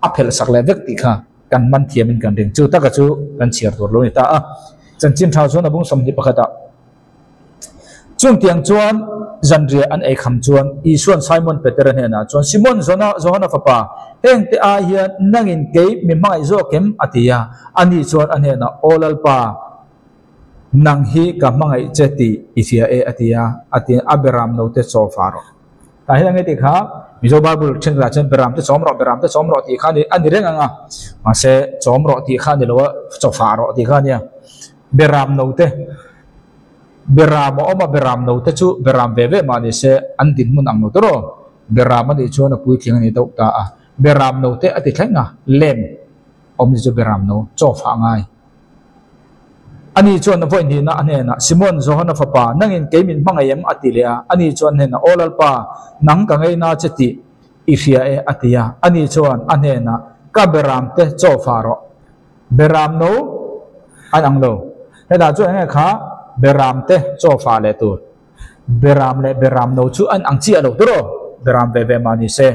a phelh sak leh vek tih kha kan man thiamin kan ring. Chu taka chu kan chhiar tur lo ni ta a. Chanchin tha chuan a bung 21 ah chungtiang chuan zanriah an ei kham chuan Isuan Simon Petera hnenah chuan Simon Zona Johana fapa heng te ai hian nangin kei mi hmangaih zawk em? a ti a. Ani chuan a hnenah Aw Lalpa, nang hi ka hmangaih che tih i hria e a ti a. A ti a, Beram note chaw fa rawh. Tah hian enge tih kha Mizo Bible thenkhatah chuan beram te chawm rawh, beram te chawm rawh tih kha a ni reng ang a, mahse chawm rawh tih kha a ni lo a, chawfah rawh tih kha a nia. Beram no te, beram a awm a, beram no te chu beram ve ve mah ni se an dinhmun ang lo te rawh. Beram a nih chuan a puitling a ni deuh ta a, beram no te a ti thleng a, lem awm ni chu beram no chawfah ngai. Ani chuan a vawi hnihna a hnenah, Simon, Johana fapa, nangin kei min hmangaih em? a ti leh a. Ani chuan a hnenah, Aw Lalpa, nang ka ngeina che tih i hria e, a ti a. Ani chuan a hnenah, Ka beramte chaw fah rawh. Beram no an ang lo. Hetah chuan enge kha beramte chaw fah leh tur? Beram leh beram no chu an ang chiah lo tawrh aw, beram ve ve mah ni se.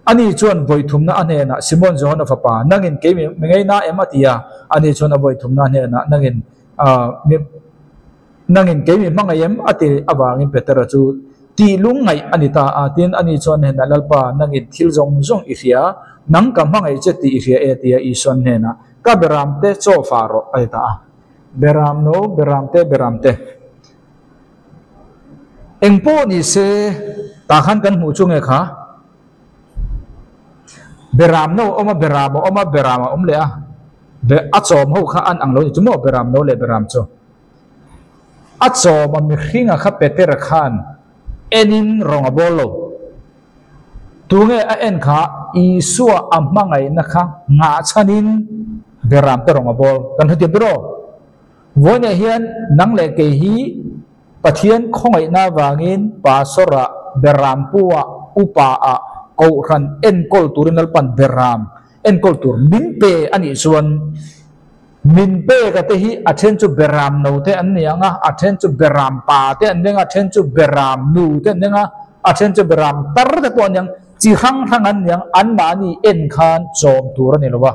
Ani chuan vawi thumna a hnenah, Simon Johana fapa, nangin kei mi ngeina em? a ti a. Ani chuan a vawi thumna a hnenah, Nangin, mi, nangin kei mi hmangaih em? a ti avangin Petera chu tih lungngaih a ni ta a. Tin, ani chuan a hnenah, Lalpa, nangin thil zawng zawng i hria, nang ka hmangaih che tih i hria e, a ti a. Isuan hnenah, Ka beramte chaw fah rawh, a ti ta a. Beram no, beramte, beramte. Eng pawh ni se tah khan kan hmuh chu nge kha? Beram no a awm a, beram a awm a, beram a awm leh a. Be a chawm ho kha an ang lo ni chu maw beram no leh beram chu. A chawm a mihringa kha Petera khan enin rawng a bawl lo. Tunge a en kha Isua a hmangaihna kha nghah chhanin beram te rawng a bawl. Kan hrethiam ber aw. Vawiinah hian nang leh kei hi Pathian khawngaihna avangin Pastor-ah, Berampu-ah, Upa-ah Kohhran enkawl turin Lalpan Beram enkawl tur min pe a nih chuan Min peka te hi a then chu beram no te an ni ang a, a then chu beram pa te an ni ang a, a then chu beram nu te an ni ang a, a then chu beram tar te pawh an ni ang. Chi hrang hrang an ni ang, anmahni en khan chawm tur a ni lo va.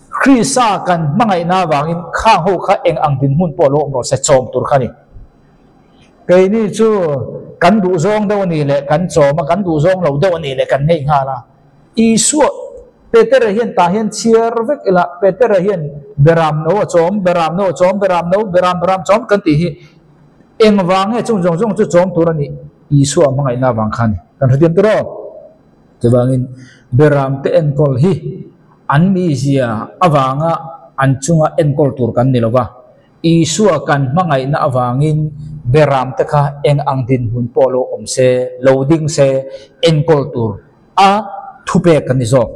Krista kan hmangaihna avangin khang ho kha eng ang dinhmun pawh lo awm rawh se chawm tur kha a ni. Keini chu kan duhzawng deuh a ni leh kan chawm a, kan duhzawng lo deuh a ni leh kan ngei nghal a. Isua, Petera hian tah hian chhiar vek ila, Petera hian beram no a chawm, beram no a chawm, beram no, beram beram chawm kan tih hi engvang nge chung zawng zawng chu chawm tur a nih? Isua hmangaihna avang kha a ni. Kan hrethiam tur aw. Chuvangin beram te enkawl hi an mizia avanga an chunga enkawl tur kan ni lo va, Isua kan hmangaihna avangin beram te kha eng ang dinhmun pawh lo awm se, lo ding se, enkawl tur a thupek kan ni zawk.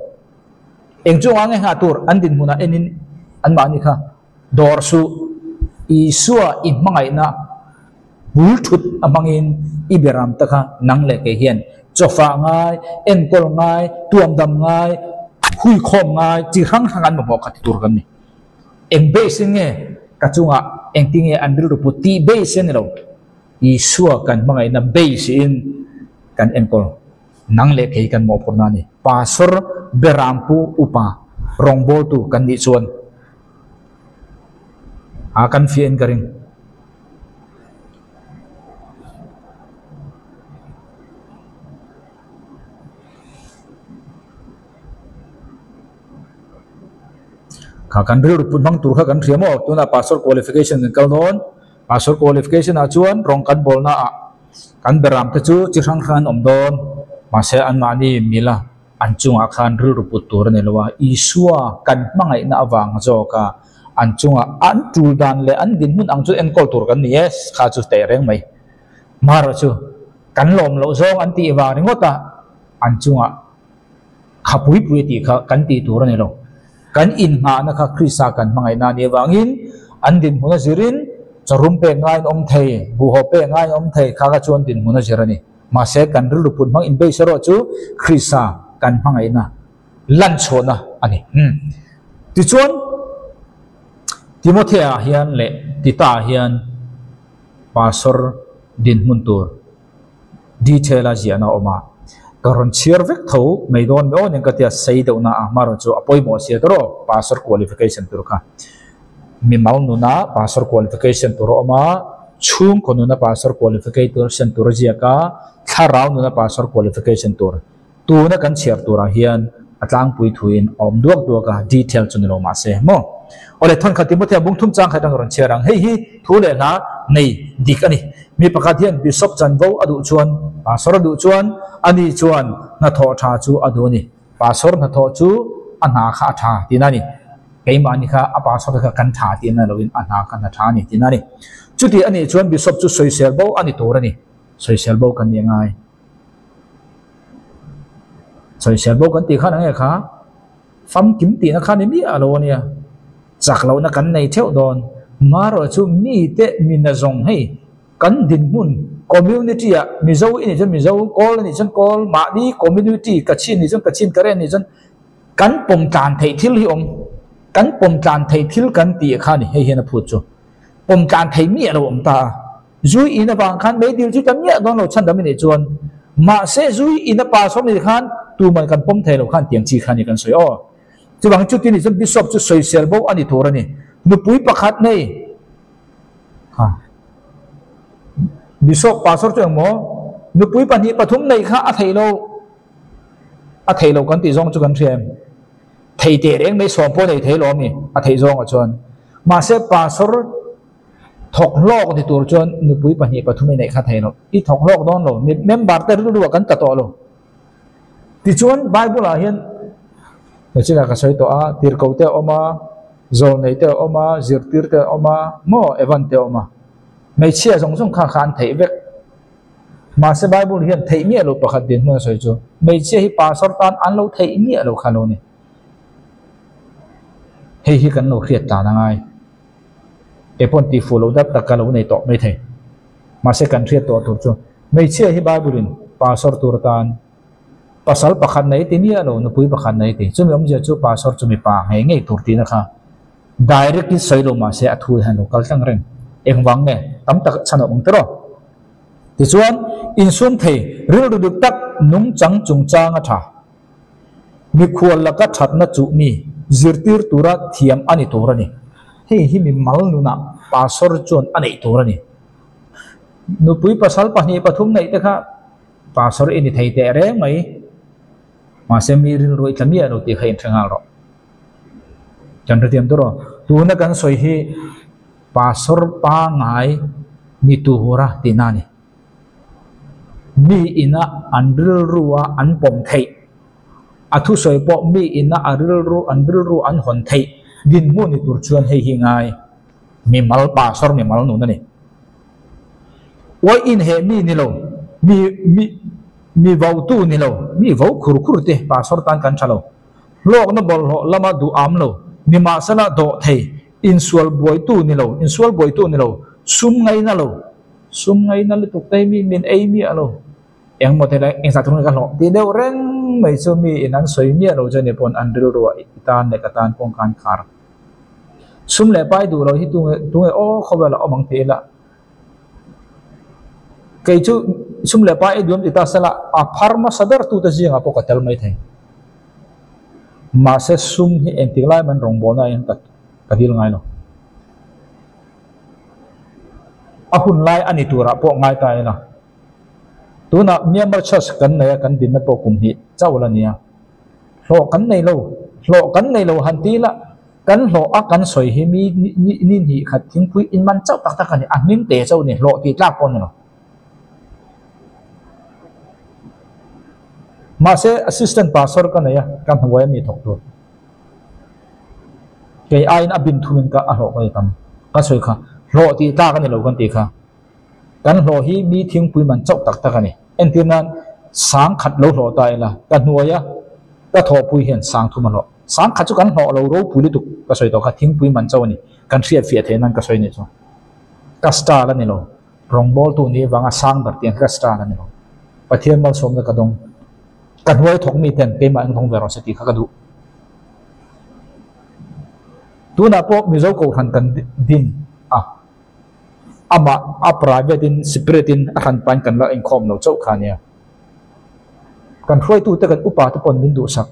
Eng chungah nge nghah tur an dinhmunah enin anmahni kha dawr suh. Isua i hmangaihna bul thut a hmangin i beram te kha nang leh kei hian chawfah ngai, enkawl ngai, tuamdam ngai, huikhawm ngai chi hrang hrang an mamawh kha ti tur kan ni. Eng base in nge ka chungah engti nge an rilru put tih base a ni lo. Isua kan hmangaihna base in kan enkawl nang leh kei kan mawhphurhna a ni. Pastor Berampu upa rawngbawltu kan nih chuan a kan fiah in ka ring. Kha kan rilru put hmang tur kha kan hria maw? Tunah pastor qualification kan kal dawn. Pastor qualification ah chuan rawng kan bawlna ah kan beram te chu chi hrang hrang an awm dawn. Mahse anmahni mila an chungah khan rilru put tur a ni lo a, Isua kan hmangaihna avang zawk a an chungah an tul dan leh an dinhmun ang chu enkawl tur kan ni e, kha chu teh reng mai. Marawh chu kan lawm loh zawng an tih vang ringawt a an chungah Kha pui pui tih kha kan tih tur a ni lo. Kan innghahna kha Krista kan hmangaihna a nih avangin an dinhmun a zirin chawrum pek ngaiin awm thei, buhhaw pek ngaiin awm thei kha kha chu an dinhmun a zir a ni. Mahse kan rilru put hmang inbeise erawh chu Krista kan hmangaihna lanchhuahna a ni. Tichuan, Timothea hian leh Tita hian pastor dinhmun tur Detail a ziahna a awm a, ka rawn chhiar vek tho mai dawn mai aw nen ka tia sei deuhna a hmarawh chu a pawimawh sia tawrh aw pastor qualification tur kha mimal nuna pastor qualification tur a awm a, chhungkaw nuna pastor qualification tur a ziak a, thlarau nuna pastor qualification tur Tuna kan chhiar turah hian a tlangpui thuin a awm duak duak a, detail chu ni lo mahse maw. Awle thawnkhat Timothea bung thum chang khat ang rawn chhiar ang. Hei hi thu leh hla nei dik a ni. Mi pakhat hian Bishop chanvo a duh chuan, Pastor a duh chuan, ani chuan hnathawh tha chu a duh a ni. Pastor hnathawh chu a hna kha a tha tihna a ni. Keimahni kha a pastor kha kan tha tihna loin a hna kha hna tha a ni tihna a ni. Chuti a nih chuan Bishop chu sawisel bo a ni tur a ni. Sawisel bo kan nih a ngai. Sawisel bo kan tih khan enge kha famkim tihna kha ni miah lo ania chak lohna kan nei theuh dawn marawh chu mite mina zawng hei kan dinhmun community ah mizo i nih chuan mizo kawl a nih chuan kawl mahni community kachin nih chuan kachin karen nih chuan kan pawm tlan theih thil hi awm kan pawm tlan theih thil kan tih kha ni hei hian a phut chu pawm tlan theih miah lo awm ta a. Zui in avang khan meidil chu ta miah dawn lo chhan dam i neih chuan mahse zui in a pass awm ni khan tuman kan pawm thei lo khan tiang chi kha ni kan sawi aw. Chuvangin chuti ni chuan Bishop chu sawisel bo a ni tur a ni. Nupui pakhat nei ha Bishop pastor chu engmaw nupui pahnih pathum nei kha a theih lo a theih lo kan tih zawng chu kan hria em? Thei teh reng mai sawm pawh nei thei lo a mi a theih zawngah chuan mahse pastor Thawk hlawk ni tur chuan nupui pahnih pathum i neih kha thei lo. I thawk hlawk dawn lo. Mi member te rilru ah kan tla tawh lo. Tichuan Bible ah hian hmeichhia ka sawi tawh a, tirhkoh te a awm a, zawlnei te a awm a, zirtir te a awm a, maw Evan te a awm a. Hmeichhia zawng zawng kha kha an theih vek. Mahse Bible hian theih miah lo pakhat dinhmun a sawi chu hmeichhia hi pastor tan an lo theih miah lo kha lo ni. Hei hi kan lo hriat tan a ngai. Kei paw'n tih fuh loh dat tak ka lo nei tawh mai thei. Mahse kan hriat tawh tur chu hmeichhia hi Bible-in pastor tur atan pasal pakhat nei ti miah lo, nupui pakhat nei ti. Chumi awmzia chu pastor chu mipa ngei ngei tur tihna kha. Direct in sawi lo mah se a thu hian lo kal tlang reng. Engvang nge? Tam tak chhan a awm ang tiraw? Tichuan, insum thei rilru dik tak nungchang chungchang a tha. Mikhual laka thatna chuh mi zirtir tura thiam a ni tur a ni. Hei hi mi mal nunah pastor chuan a neih tur a ni. Nupui pasal pahnih pathum neih te kha pastor i ni thei teh reng mai. Mahse mi rilru i tla miah lo tih kha inhre nghal rawh. Kan hrethiam tur aw. Tuna kan sawi hi pastor pangai ni tura tihna a ni. Mi ina an rilru a an pawm theih, a thusawi pawh mi ina a rilru an rilru an hawn theih dinhmun ni tur chuan hei hi ngai mimal pastor mimal nun a ni. Uai inheh mi ni lo, mi mi mi votu ni lo, mi vo khur khur te pastor tan kan tha lo. Hlawkna bawlhhlawh lama duh am lo, nimahsela dawh thei, insual buaitu ni lo, insual buaitu ni lo, sum ngaina lo, sum ngaina lutuk te hi mi min ei miah lo, engmaw te leh engzah tur nge ka hlawh tih deuh reng mai chu mi in an sawi miah lo chu ni pawn an rilru ah i tan leh ka tan kawngka an khar. Sum leh pai duh lo hi tunge tunge aw khawvel a awm ang ti ila. Kei chu sum leh pai ei duam ti ta sela a phar hmasa ber tute zingah pawh ka tel mai thei. Mahse sum hi engtik lai man rawngbawlna ah hian ka ka dil ngai lo. A hun lai a ni turah pawh ngai ta ila. Tunah Myanmar Church kan nei a kan dinna pawh kum hnih chauh la nia. Hlawh kan nei lo, hlawh kan nei lo han ti ila Kan hlawh a kan sawi hi mi ni hnih khat thingpui in man chauh tak tak a ni, a hming te chauh a ni, hlawh tih tlak pawh a ni lo. Mahse assistant pastor ka nei a, ka hnuai a mi thawk tur. Kei aiin a bin thumin ka a hlawh ka ei tam. Ka sawi kha hlawh tih tlak a ni lo kan tih kha. Kan hlawh hi mi thingpui man chauh tak tak a ni. Entir nan sang khat lo hlawh ta ila, ka hnuai a ka thawhpui hian sang thum a hlawh. Sang khat chu kan hlawh lo ropui lutuk ka sawi tawh kha thingpui man chauh a ni. Kan hriat fiah theih nan ka sawi nih chu. Ka star a ni lo. Rawngbawltu nih avanga sang ber tih ang kha ka star a ni lo. Pathian malsawmna ka dawng. Ka hnuai thawk mi ten keimah eng thawng ve rawh se tih kha ka duh. Tunah pawh Mizo Kohhran kan din a. Amah a private in separate in a hran pain kan la inkhawm lo chauh kha nia. Kan hruaitu te kan upa te pawn min duhsak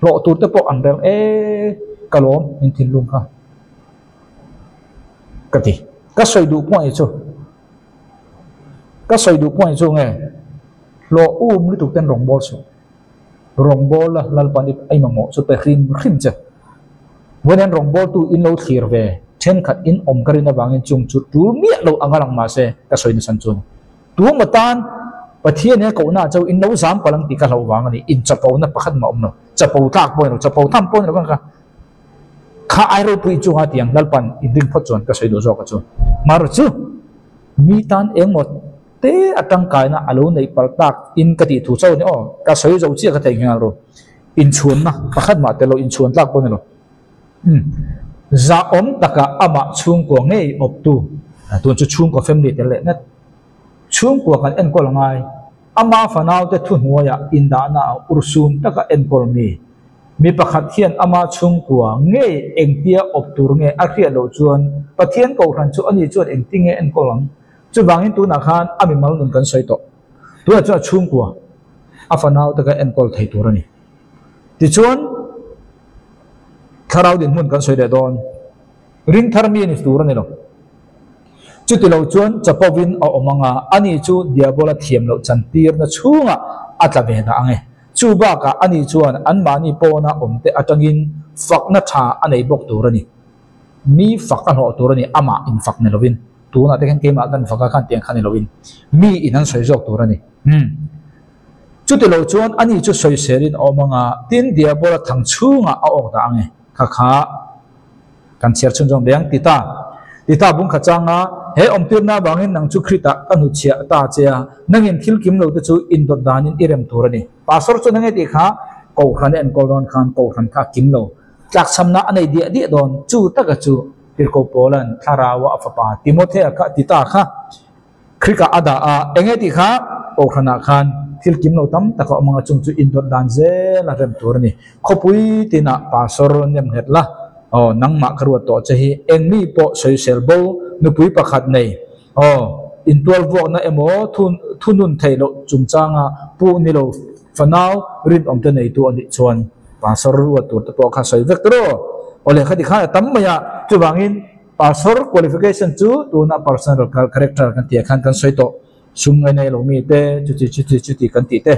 hlawh tur te pawh an rel e ka lawm min thinlung kha ka ti. Ka sawi duh pawh ni chu ka sawi duh pawh ni chu nge hlawh um lutuk ten rawngbâwl suh rawngbâwl la Lalpan i a mamawh chu pe hrim hrim che. Vawiin rawngbâwltu in lo thlir ve thenkhat in awm ka rin avangin chung chu tul miah lo anga lang mahse ka sawi nasan chu a ni. Tuma tan Pathian he kohna chu in lo zam palh ang tih ka hlauh vang a ni. In chapona pakhat mah awm lo. Chapo tlak pawh a ni lo. Chapo tham pawh a ni lo ka kha. Kha ai ropui chunga tiang Lalpan in ring phawt chuan ka sawi duh zawk a chu. Marawh chu mi tan engmaw te a tangkaina a lo neih palh tak in ka tih thu chauh a ni aw. Ka sawi zo chiah ka theih nghal ru. Inchhuanna pakhat mah tel lo, inchhuan tlak pawh a ni lo. Umm. Zahawm taka amah chhungkua ngei awptu, tun chu chhungkua family tel leh ngat. Chhungkua kan enkawl ngai, ama fanaute thuhnuaiah indahna a ursum taka enkawl mi. Mi pakhat hian ama chhungkua ngei engtia awp tur nge a hriat loh chuan Pathian Kohhran chu ani chuan engti nge enkawl ang? Chuvangin tunah khan a mimal nun kan sawi tawh. Tunah chuan a chhungkua a fanaute kha enkawl thei tur a ni. Tichuan, thlarau dinhmun kan sawi leh dawn. Ring thar mi a ni tur a ni lo. Chuti lo chuan Chapovin a awm ang a, ani chu Diabola thiam loh chantirna chhungah a tla ve dah ang e. Chu bakah ani chuan anmahni pawna awmte atangin fakna tha a nei bawk tur a ni. Mi fak a hlawh tur a ni, amah infak ni lovin. Tunah te khan keimah kan fak a, khan tiang kha ni lovin mi in an sawi zawk tur a ni. Umm. Chuti lo chuan ani chu sawiselin a awm ang a, tin Diabola thang chhungah a awk dah ang e. Kha kha. Kan chhiar chhun zawng beng ti ta. Ti ta bung kha chang a, he awmtirna avangin nang chu Khrita ka hnuchhiah ta che a, nangin thil kim lo te chu indawt danin i rem tur a ni. Pastor chuan enge tih kha Kohhran a enkawl dawn khan Kohhran kha a kim lo. Tlakchhamna a nei diah diah dawn. Chu taka chu Tirhkoh Paula'n Thlarau-a a fapa Timothea kha ti ta kha Khrika a dah a, enge tih kha Kohhranah khan thil kim lo tam tak a awm ang a, chung chu indawt dan zel a rem tur a ni. Khawpui tinah pastor nem nghet la. Aw, nangmah ka ruat tawh che hi eng mi pawh sawisel bo, nupui pakhat nei. Aw, intual vuakna emaw thu thunun theih loh chungchanga pu ni lo fanau rinawm te neitu a nih chuan pastor ruat tur te pawh kha sawi vek tawh. Aw lehkha ti khan a tam mai a, chuvangin pastor qualification chu tuna personal character kan tih ah khan kan sawi tawh. Sum ngai nei lo mi te chuti chuti chuti kan tih te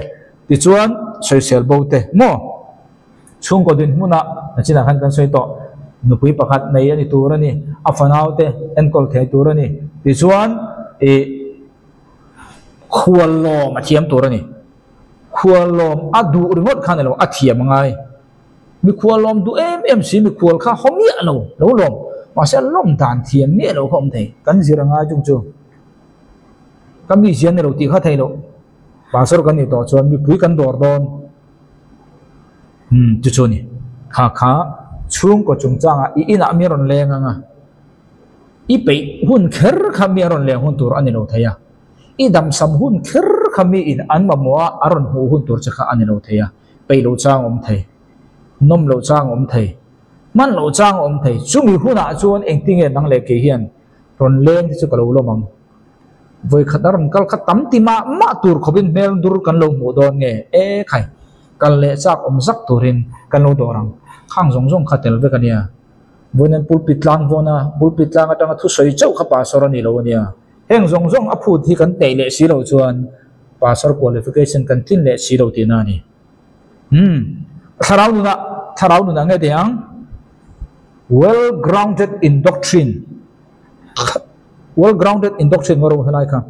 tichuan sawisel bo te maw? Chhungkaw dinhmunah nachinah khan kan sawi tawh, nupui pakhat nei a ni tur a ni, a fanaute enkawl thei tur a ni tichuan ih khuallawm a thiam tur a ni. Khuallawm a duh ringawt khan a ni lo, a thiam a ngai. Mikhual lawm duh em em si, mikhual kha haw miah lo, lo lawm. Mahse a lawm dan thiam miah lo kha awm thei. Kan zir a ngai chung chu. Ka mi zian ni lo tih kha thei loh. Pastor kan nih tawh chuan mipui kan dawr dawn. Umm chu chu a ni. Kha kha chhungkaw chungchangah i inah mi a rawn leng ang a, i peih hun kher kha mi a rawn leng hun tur a ni lo thei a, i damsam hun kher kha mi in an mamawh a a rawn hmuh hun tur che kha a ni lo thei a, peih lo chang awm thei, nawm lo chang awm thei, hman lo chang awm thei. Chumi hunah chuan engtinge nang leh kei hian rawn leng te chu ka lo lawm ang. Vawi khat a rawn kal kha tam ti mah mah tur khawpin hmel dur kan lo hmuh dawn nge? E khai, kal leh chak awm zak turin kan lo dawr ang. Khang zawng zawng kha tel vek a nia. Vawiin pulpit tlang vawn a, pulpit tlang atanga thusawi chauh kha pastor a ni lo a nia. Heng zawng zawng a phut hi kan neih leh si loh chuan pastor qualification kan tlin leh si lo tihna a ni. Umm, thlarau nunah, thlarau nunah nge tih ang? Well grounded in doctrine. Well grounded in doctrine ngaw ro helai kha.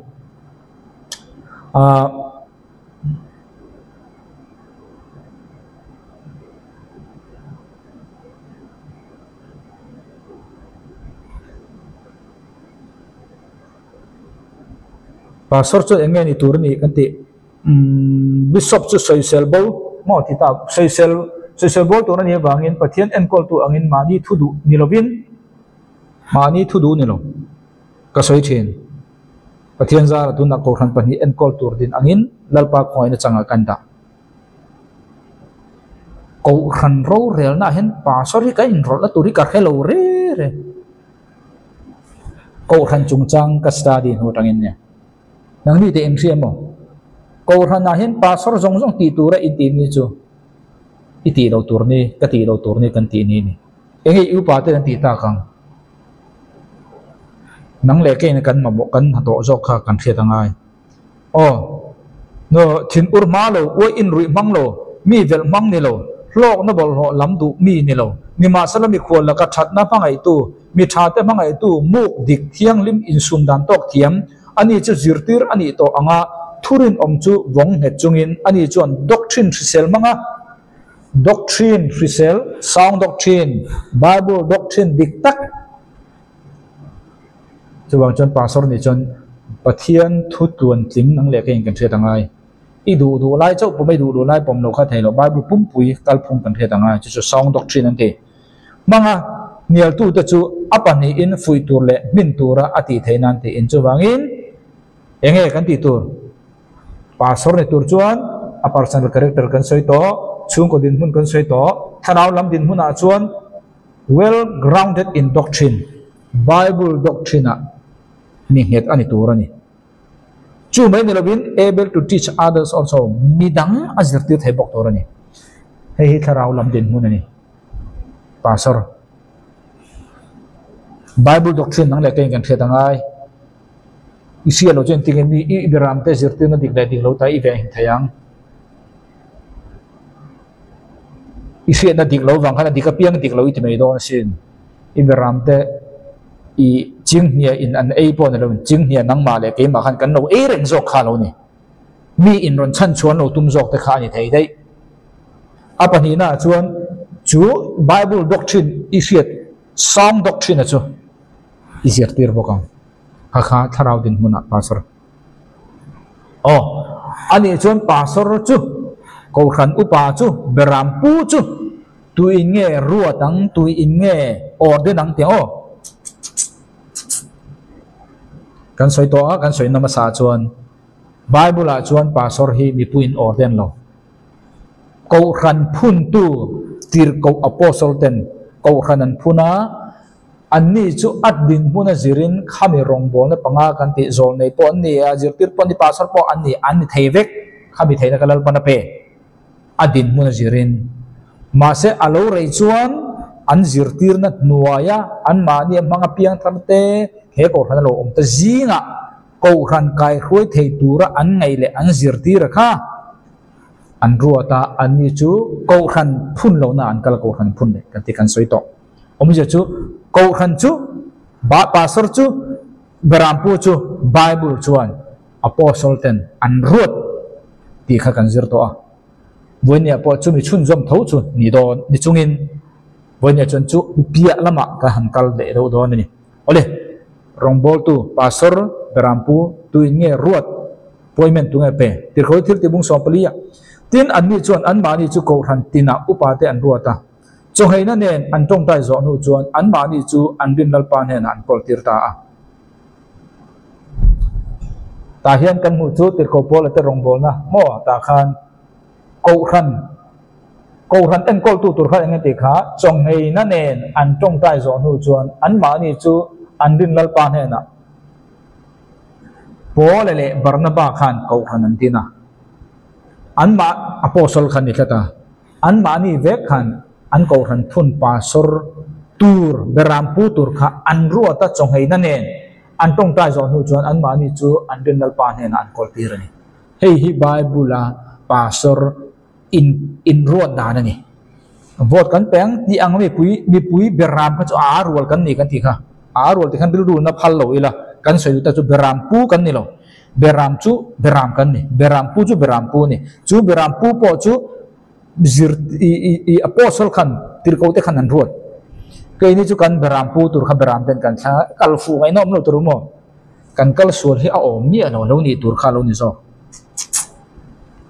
Ah Pastor chu eng nge ni tur a ni kan tih umm Bishop chu sawisel bo maw ti ta sawisel sawisel bo tur a nih avangin Pathian enkawltu angin mahni thu duh ni lovin Mahni thu duh ni lo, ka sawi thin. Pathian zara tunah Kohhran pahnih enkawl tur din angin Lalpa khawngaihna changah kan dah. Kohhran rorelnaah hian pastor hi ka inrawlhna tur hi ka hre lo re re. Kohhran chungchang ka study hnu atangin nia. Nangni te inhria maw? Kohhranah hian pastor zawng zawng tih tura intih ni chu i tih lo tur ni, ka tih lo tur ni kan tih ni ni. Enge i upa ten an tih tak ang? Nang leh keiin kan mamawh kan hnathawh zawk kha kan hriat a ngai. Aw, no, thin ur hma lo, uai in ruih hmang lo, mi velh hmang ni lo, hlawkna bawlhhlawh lam duh mi ni lo, nimahsela mikhual laka thatna hmangaihtu, mi tha te hmangaihtu, muk dik, thianghlim, insum dan tawk thiam, ani chu zirtir a nih tawh anga thurinawm chu vawng nghet chungin ani chuan doctrine hrisel hmang a. Doctrine hrisel, sound doctrine, Bible doctrine dik tak. Chuvang chuan pastor nih chuan Pathian thu tluan tling nang leh keiin kan hriat a ngai. I duh duh lai chauh pawm a, i duh duh lai pawm lo kha thei lo. Bible pumpui kalphung kan hriat a ngai. Chu chu sound doctrine an ti. Hmanga hnialtute chu a pahnihin fuih tur leh hmin tura a tih theih nan tiin. Chuvangin enge kan tih tur? Pastor ni tur chuan a personal character kan sawi tawh, chhungkaw dinhmun kan sawi tawh, thlarau lam dinhmunah chuan well grounded in doctrine, Bible doctrine ah mi nghet a ni tur a ni. Chu mai ni lovin able to teach others also, midang a zirtir thei bawk tur a ni. Hei hi thlarau lam dinhmun a ni. Pastor. Bible doctrine dang leh te in kan hriat a ngai. I hria lo chuan tinge mi i biram te zirtirna dik leh dik lo ta i veng thei ang. I hriatna dik lo vang khan a dik apiang dik lo i ti mai dawn asin. I biram te i chinghnia in an ei pawh ni lo in chinghnia nangmah leh keimah khan kan lo ei reng zawk kha lo ni. Mi in rawn chhan chhuan lo tum zawk te kha a ni thei daih. A pahnihna ah chuan chu Bible doctrine i hriat sound doctrine a chu i zirtir bawk ang. Kha kha thlarau dinhmunah pastor. Aw, anih chuan pastor chu, Kohhran upa chu, Beram pu chu tuin nge ruat ang, tuin nge orden ang tih ang aw. Kan sawi tawh a, kan sawi na hmasa chuan Bible ah chuan pastor hi mipuiin orden lo. Kohhran phuntu tirhkoh apostle ten. Kohhran an phun a, anni chu a dinhmun a zirin khami rawngbawlna panga kan tih zawlnei pawh an ni a, zirtir pawh an ni, pastor pawh an ni, an ni thei vek. Khami theihna kha Lalpan a pe a dinhmun a zirin. Mahse a lo rei chuan an zirtirna hnuaia anmahni a hmang apiang thar te he kohhran a lo awm ta zingah kohhran kaihruai thei tura an ngaih leh an zirtir a kha an ruat a, anni chu kohhran phun lohna an kal a, kohhran phun leh kan tih kan sawi tawh. Awmzia chu kohhran chu pastor chu Berampu chu Bible chuan Apostle ten an ruat tih kha kan zir tawh a. Vawinia pawh chumi chhunzawm tho chu ni dawn ni chungin Vawinia chuan chu piah lamah kan han kal leh deuh dawn a ni. Awle, rawngbawltu, Pastor, Berampu, tuin nge ruat, appointment tu nge pe? Tirkhawi thil tibung 14 ah. Tin, anni chuan anmahni chu Kohhran tinah upate an ruat a. Chawngheina nen an tawngtai zawh hnu chuan anmahni chu an rin Lalpa hnenah an kawltir ta a. Tah hian kan hmuh chu Tirhkoh Paula te rawngbawlna maw tah khan Kohhran Kohhran enkawltu tur kha eng nge tih kha chawngheina nen an tawngtai zawh hnu chuan anmahni chu an rin Lalpa hnenah Paula leh Barnaba khan Kohhran an din a. Anmah Apostle kha ni tlat a. Anmahni vek khan an kohhran phun pastor tur berampu tur kha an ruat a, chawngheina nen an tawngtai zawh hnu chuan anmahni chu an rin Lalpa hnenah an kawl tir a ni. Hei hi Bible-a pastor in inruat dan a ni. Vote kan pe ang tih ang mipui mipui beram kha chu a rual kan ni kan tih kha. A rual tih khan rilru na phal lo ila kan sawi duh ta chu berampu kan ni lo. Beram chu beram kan ni. Berampu chu berampu a ni. Chu berampu pawh chu zir i i i apostle khan tirhkoh te khan an ruat. Keini chu kan berampu tur kha beram ten kan thlang a, kal fuh ngaihna awm lo tur maw? Kan kal sual hi a awm miah lo, lo nih tur kha a lo ni zawk.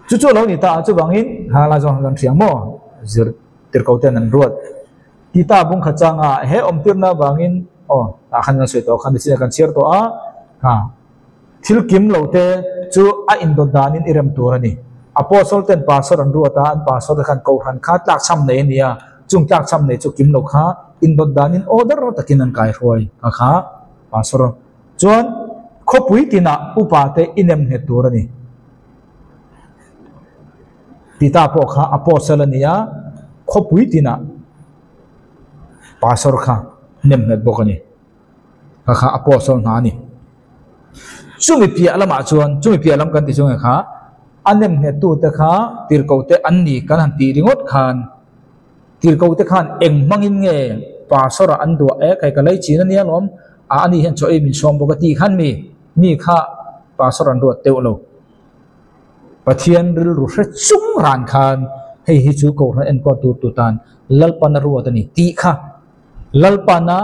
Chu chu a lo ni ta a, chuvangin ha lai zawng kan hria maw? Zir tirhkoh ten an ruat. Tita bung khat changa he awmtirna avangin aw tah khan kan sawi tawh kha nichinah kan chhiar tawh a, ha. Thil kim lo te chu a indawt danin i rem tur a ni. Apostle ten pastor an ruat a, an pastor te khan kohhran kha tlakchham nei a ni a, chung tlakchham nei chu kim lo kha indawt danin order takin an kaihruai kha kha pastor chuan khawpui tinah upa te i nem nghet tur a ni. Tita pawh kha apostle a ni a, khawpui tinah pastor kha nem nghet bawk a ni. Kha kha apostle hna a ni. Chumi piah lamah chuan, chumi piah lam kan ti chu nge kha, a nem nghettute kha tirhkohte an ni kan han tih ringawt khan, tirhkohte khan eng hmangin nge pastor ah an duah e, kei ka lei chin a nia lawm, a ani hian chaw ei min sawm bawk a tih khan mi, mi kha pastor an ruat deuh lo. Pathian rilru hre chung ran khan hei hi chu Kohhran enkawl tur tu tan Lalpana ruat a ni tih kha Lalpana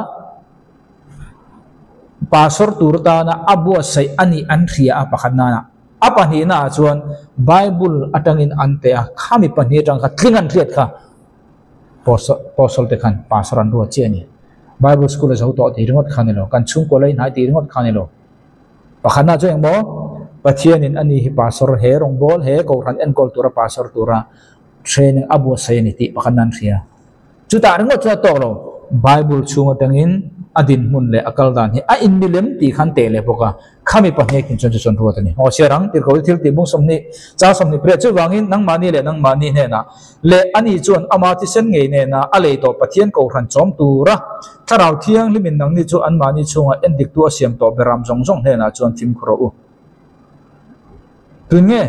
Pastor tur tana a buatsaih a nih an hria a pakhat nana. A pahnihna ah chuan Bible atangin an teh a, khami pahnih atang kha tling an hriat kha Apostle te khan Pastor an ruat chiah a ni. Bible school a zo tawh tih ringawt kha a ni lo, kan chhungkaw la inhai tih ringawt kha a ni lo. Pakhatna chu engmaw? Pathianin ani hi Pastor he rawngbâwl he Kohhran enkawl tura Pastor tura training a buatsaih a ni tih pakhatna an hria. Chutah ringawt chuan a tawk lo, Bible chhung atangin a dinhmun leh a kal dan hi a inmilem tih khan teh leh bawk a, khami pahnih kin chuan chu chuan ruat a ni. Aw chhiar ang, tirhkoh hi thil tih bung 20, chang 28 chuvangin nangmahni leh nangmahni hnenah leh ani chuan ama thisen ngei nena a lei tawh Pathian Kohhran chawm tura Thlarau Thianghlimin nangni chu anmahni chhungah endiktu a siam tawh beram zawng zawng hnenah chuan fimkhur rawh u. Tun nge?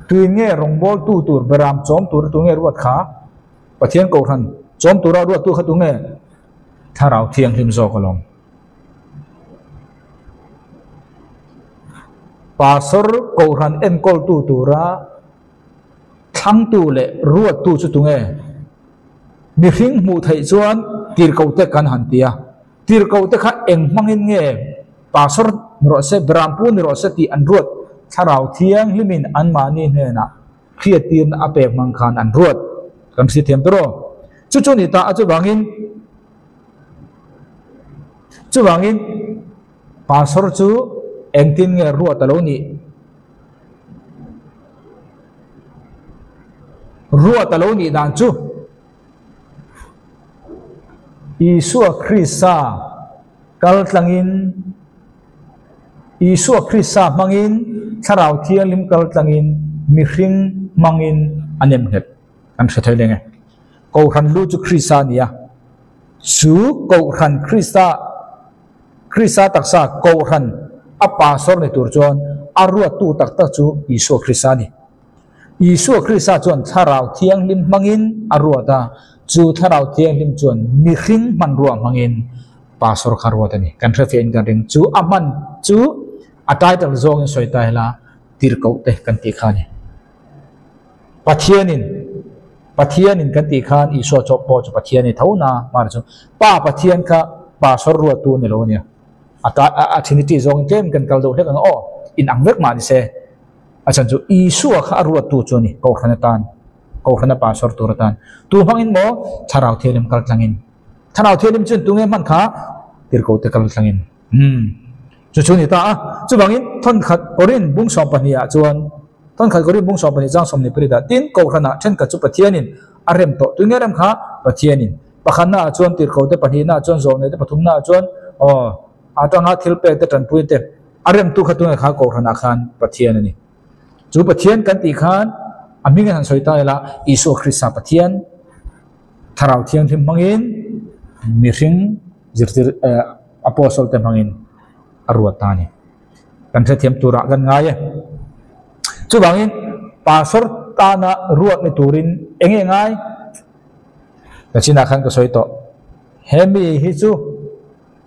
Tui nge rawngbawltu tur beram chawm tura tu nge ruat kha? Pathian Kohhran chawm tura ruattu kha tu nge? Thlarau Thianghlim zawk alawm. Pastor Kohhran enkawltu tura thlangtu leh ruattu chu tu nge? Mihring hmuh theih chuan tirhkohte kan han ti a. Tirhkohte kha eng hmangin nge Pastor ni rawh se, Berampu ni rawh se tih an ruat. Thlarau Thianghlimin anmahni hnenah hriattirna a pek hmang khan an ruat. Kan hriatthiam ta rawh. Chu chu ni ta a chuvangin chuvangin Pastor chu engtin nge ruat a lo nih? Ruat a lo nih dan chu. Isua Krista kal tlangin Isua Krista hmangin Thlarau Thianghlim kal tlangin mihring hmangin a nem nghet kan hre thei leng e. Kohhran lu chu Krista a ni a, chu Kohhran Krista Krista taksa Kohhran a pastor ni tur chuan a ruattu tak tak chu Isua Krista a ni. Isua Krista chuan Thlarau Thianghlim hmangin a ruat a, chu Thlarau Thianghlim chuan mihring hmanrua hmangin Pastor kha ruat a ni. Kan hrefiahin kan ring. Chu a hman chu a title zawngin sawi ta ila tirhkoh te kan tih kha a ni. Pathianin Pathianin kan tih khan Isua chawp pawh chu Pathian a ni tho na hmar chu Pa Pathian kha Pastor ruattu a ni lo a nia. A a Trinity zawngin tlem kan kal deuh hlek ang aw, inang vek mah ni se. A chhan chu Isua kha a ruattu chu a ni, Kohhran atan, Kohhrana pastor tur atan. Tu hmangin maw? Thlarau Thianghlim kal tlangin. Thlarau Thianghlim chuan tunge hman kha? Tirhkoh te kal tlangin. Umm. Chu chu a ni ta a. Chuvangin thawnkhat Korin bung 12 ah chuan, thawnkhat Korin bung 12 chang 28 ah, tin Kohhranah thenkhat chu Pathianin a rem tawh. Tunge rem kha? Pathianin. Pakhatna ah chuan tirhkoh te, pahnihna ah chuan zawhne te, pathumna ah chuan aw atanga thil pek te, tanpui te. A remtu kha tunah kha Kohhranah khan Pathian a ni. Chu Pathian kan tih khan a hming an han sawi ta ila Isua Krista Pathian Thlarau Thianghlim hmangin mihring zirtir eh Apostle te hmangin a ruat ta a ni. Kan hrethiam turah kan ngai e. Chuvangin Pastor tana ruat ni turin eng nge ngai? Nachinah khan ka sawi tawh. He mi hi chu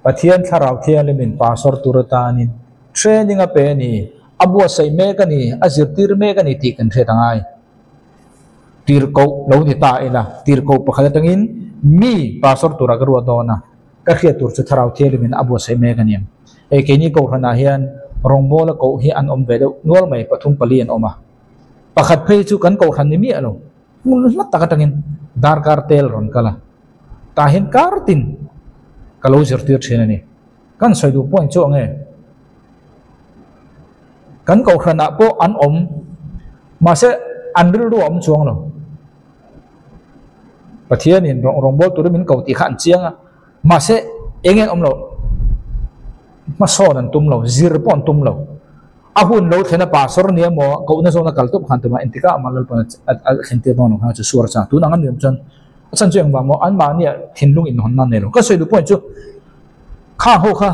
Pathian Thlarau Thianghlimin pastor tur atanin training a pe a ni, a buatsaih mek a ni, a zirtir mek a ni tih kan hriat a ngai. Tirhkoh lo ni ta ila, tirhkoh pakhat atangin mi pastor turah ka ruat dawn a, ka hriat tur chu Thlarau Thianghlimin a buatsaih mek a ni ang. Hei keini Kohhranah hian rawngbawla koh hi an awm ve deuh nual mai, pathum pali an awm a. Pakhat phei chu kan Kohhran ni miah lo, hmun hla tak atangin darkar tel rawn kal a. Tah hian kar tin ka lo zirtir thin a ni. Kan sawi duh point chu ange? Kan kohhranah pawh an awm, mahse an rilru a awm chuang lo. Pathianin rawngbâwl turin min ko tih kha an chiang a, mahse eng nge an awm lo? Hmasawn an tum lo, zir pawh an tum lo. A hun lo thlen a pastor nia maw kohna zawna kal tawp khan tumah engtikah amah Lalpan a thlen tir dawn lo kha chu suar cha tun ang a ni awm chuan a chhan chu engvang maw anmahnia thinlung inhawn nan nei lo. Ka sawi duh pawhin chu kha ho kha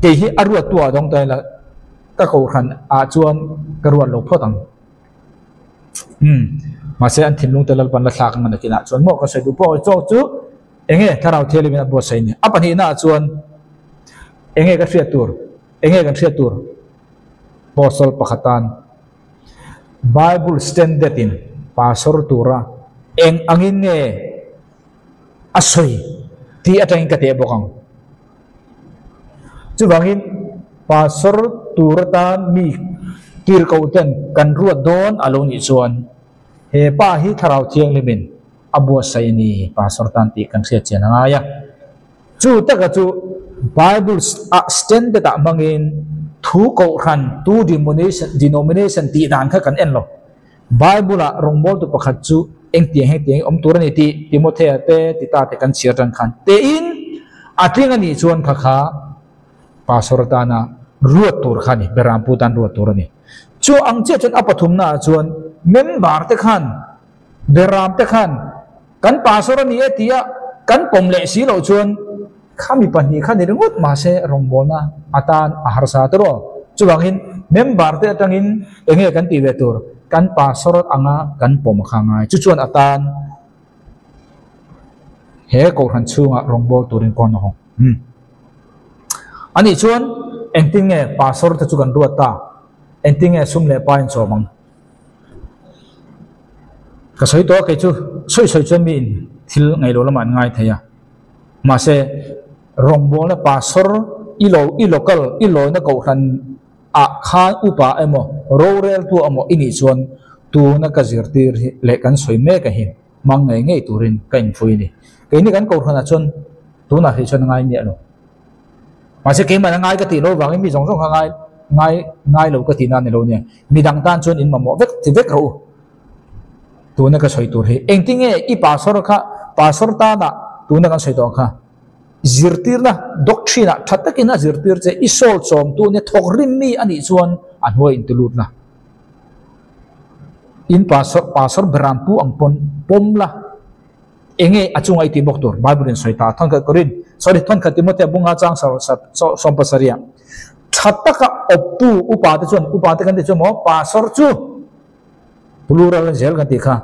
kei hi a ruat tu ah dawng ta ila ka kohhran ah chuan ka ruat lo phawt ang. Umm mahse an thinlung te Lalpan la thlak ang a nakinah chuan maw ka sawi duh pawh chu chu enge thlarau thianghlimin a buatsaih ni. A pahnihna ah chuan enge ka hriat tur enge kan hriat tur Apostle pakhatan Bible standard in pastor tura eng angin nge a sawi tih atangin ka teh bawk ang. Chuvangin pastor tur atan mi tirhkoh ten kan ruat dawn a lo nih chuan he pa hi Thlarau Thianghlimin a buatsaih a ni pastor tan tih kan hriat chian a ngai a. Chu taka chu Bible ah standard ah hmangin thu kohhran, tu denomination tih dan kha kan en lo. Bible ah rawngbawltu pakhat chu engtiang hengtiang hi awm tur a ni tih Timothea te Tita te kan chhiar tan khan tein a tling a nih chuan kha kha pastor atana ruat tur kha a ni, Berampu tan ruat tur a ni. Chu ang chiah chuan a pathumna ah chuan member te khan Beram te khan kan pastor a ni e tia kan pawm leh si loh chuan khami pahnih kha ni ringawt mahse rawngbawlna atan a harsa ta rawh. Chuvangin member te atangin eng nge kan tih ve tur kan pastor anga kan pawm kha ngai. Chu chuan atan he kohhran chhungah rawngbâwl turin kawn a hawng. Anih chuan engtin nge pastor te chu kan ruat ta? Engtin nge sum leh pa inchawm ang? Ka sawi tawh a kei chu sawi sawi chuan mi in thil ngailo lamah an ngai thei a mahse rawngbawlna pastor i lo i local i lawina kohhran ah khan upa emaw rorel tu emaw i nih chuan tuna ka zirtir hi leh kan sawi mek a hi hmang ngei ngei turin ka inpui a ni. Keini kan kohhranah chuan tunah hrih chuan a ngai miah lo. Mahse keimah na ngai ka tih loh vangin mi zawng zawng kha ngai ngai ngai lo ka tih na ni lo nia. Midang tan chuan in mamawh vek ti vek rawh u. Tuna ka sawi tur hi engtin nge i pastor kha pastor tana tuna kan sawi tawh kha. Zirtirna, doctrine, ah tha takin a zirtir che, i soul chawmtu nia thawk rim mi a nih chuan a hnuai in ti lut la. In pastor, pastor beram pu ang pawn pawm la. Enge a chunga i tih bawk tur? Bible in sawi ta, Thawnkhat Korin, sorry, Thawnkhat Timothea bunga chang 17 ah, Tha taka awptu upa te chuan, upa te kan tih chu maw, pastor chu plural a zel kan tih kha,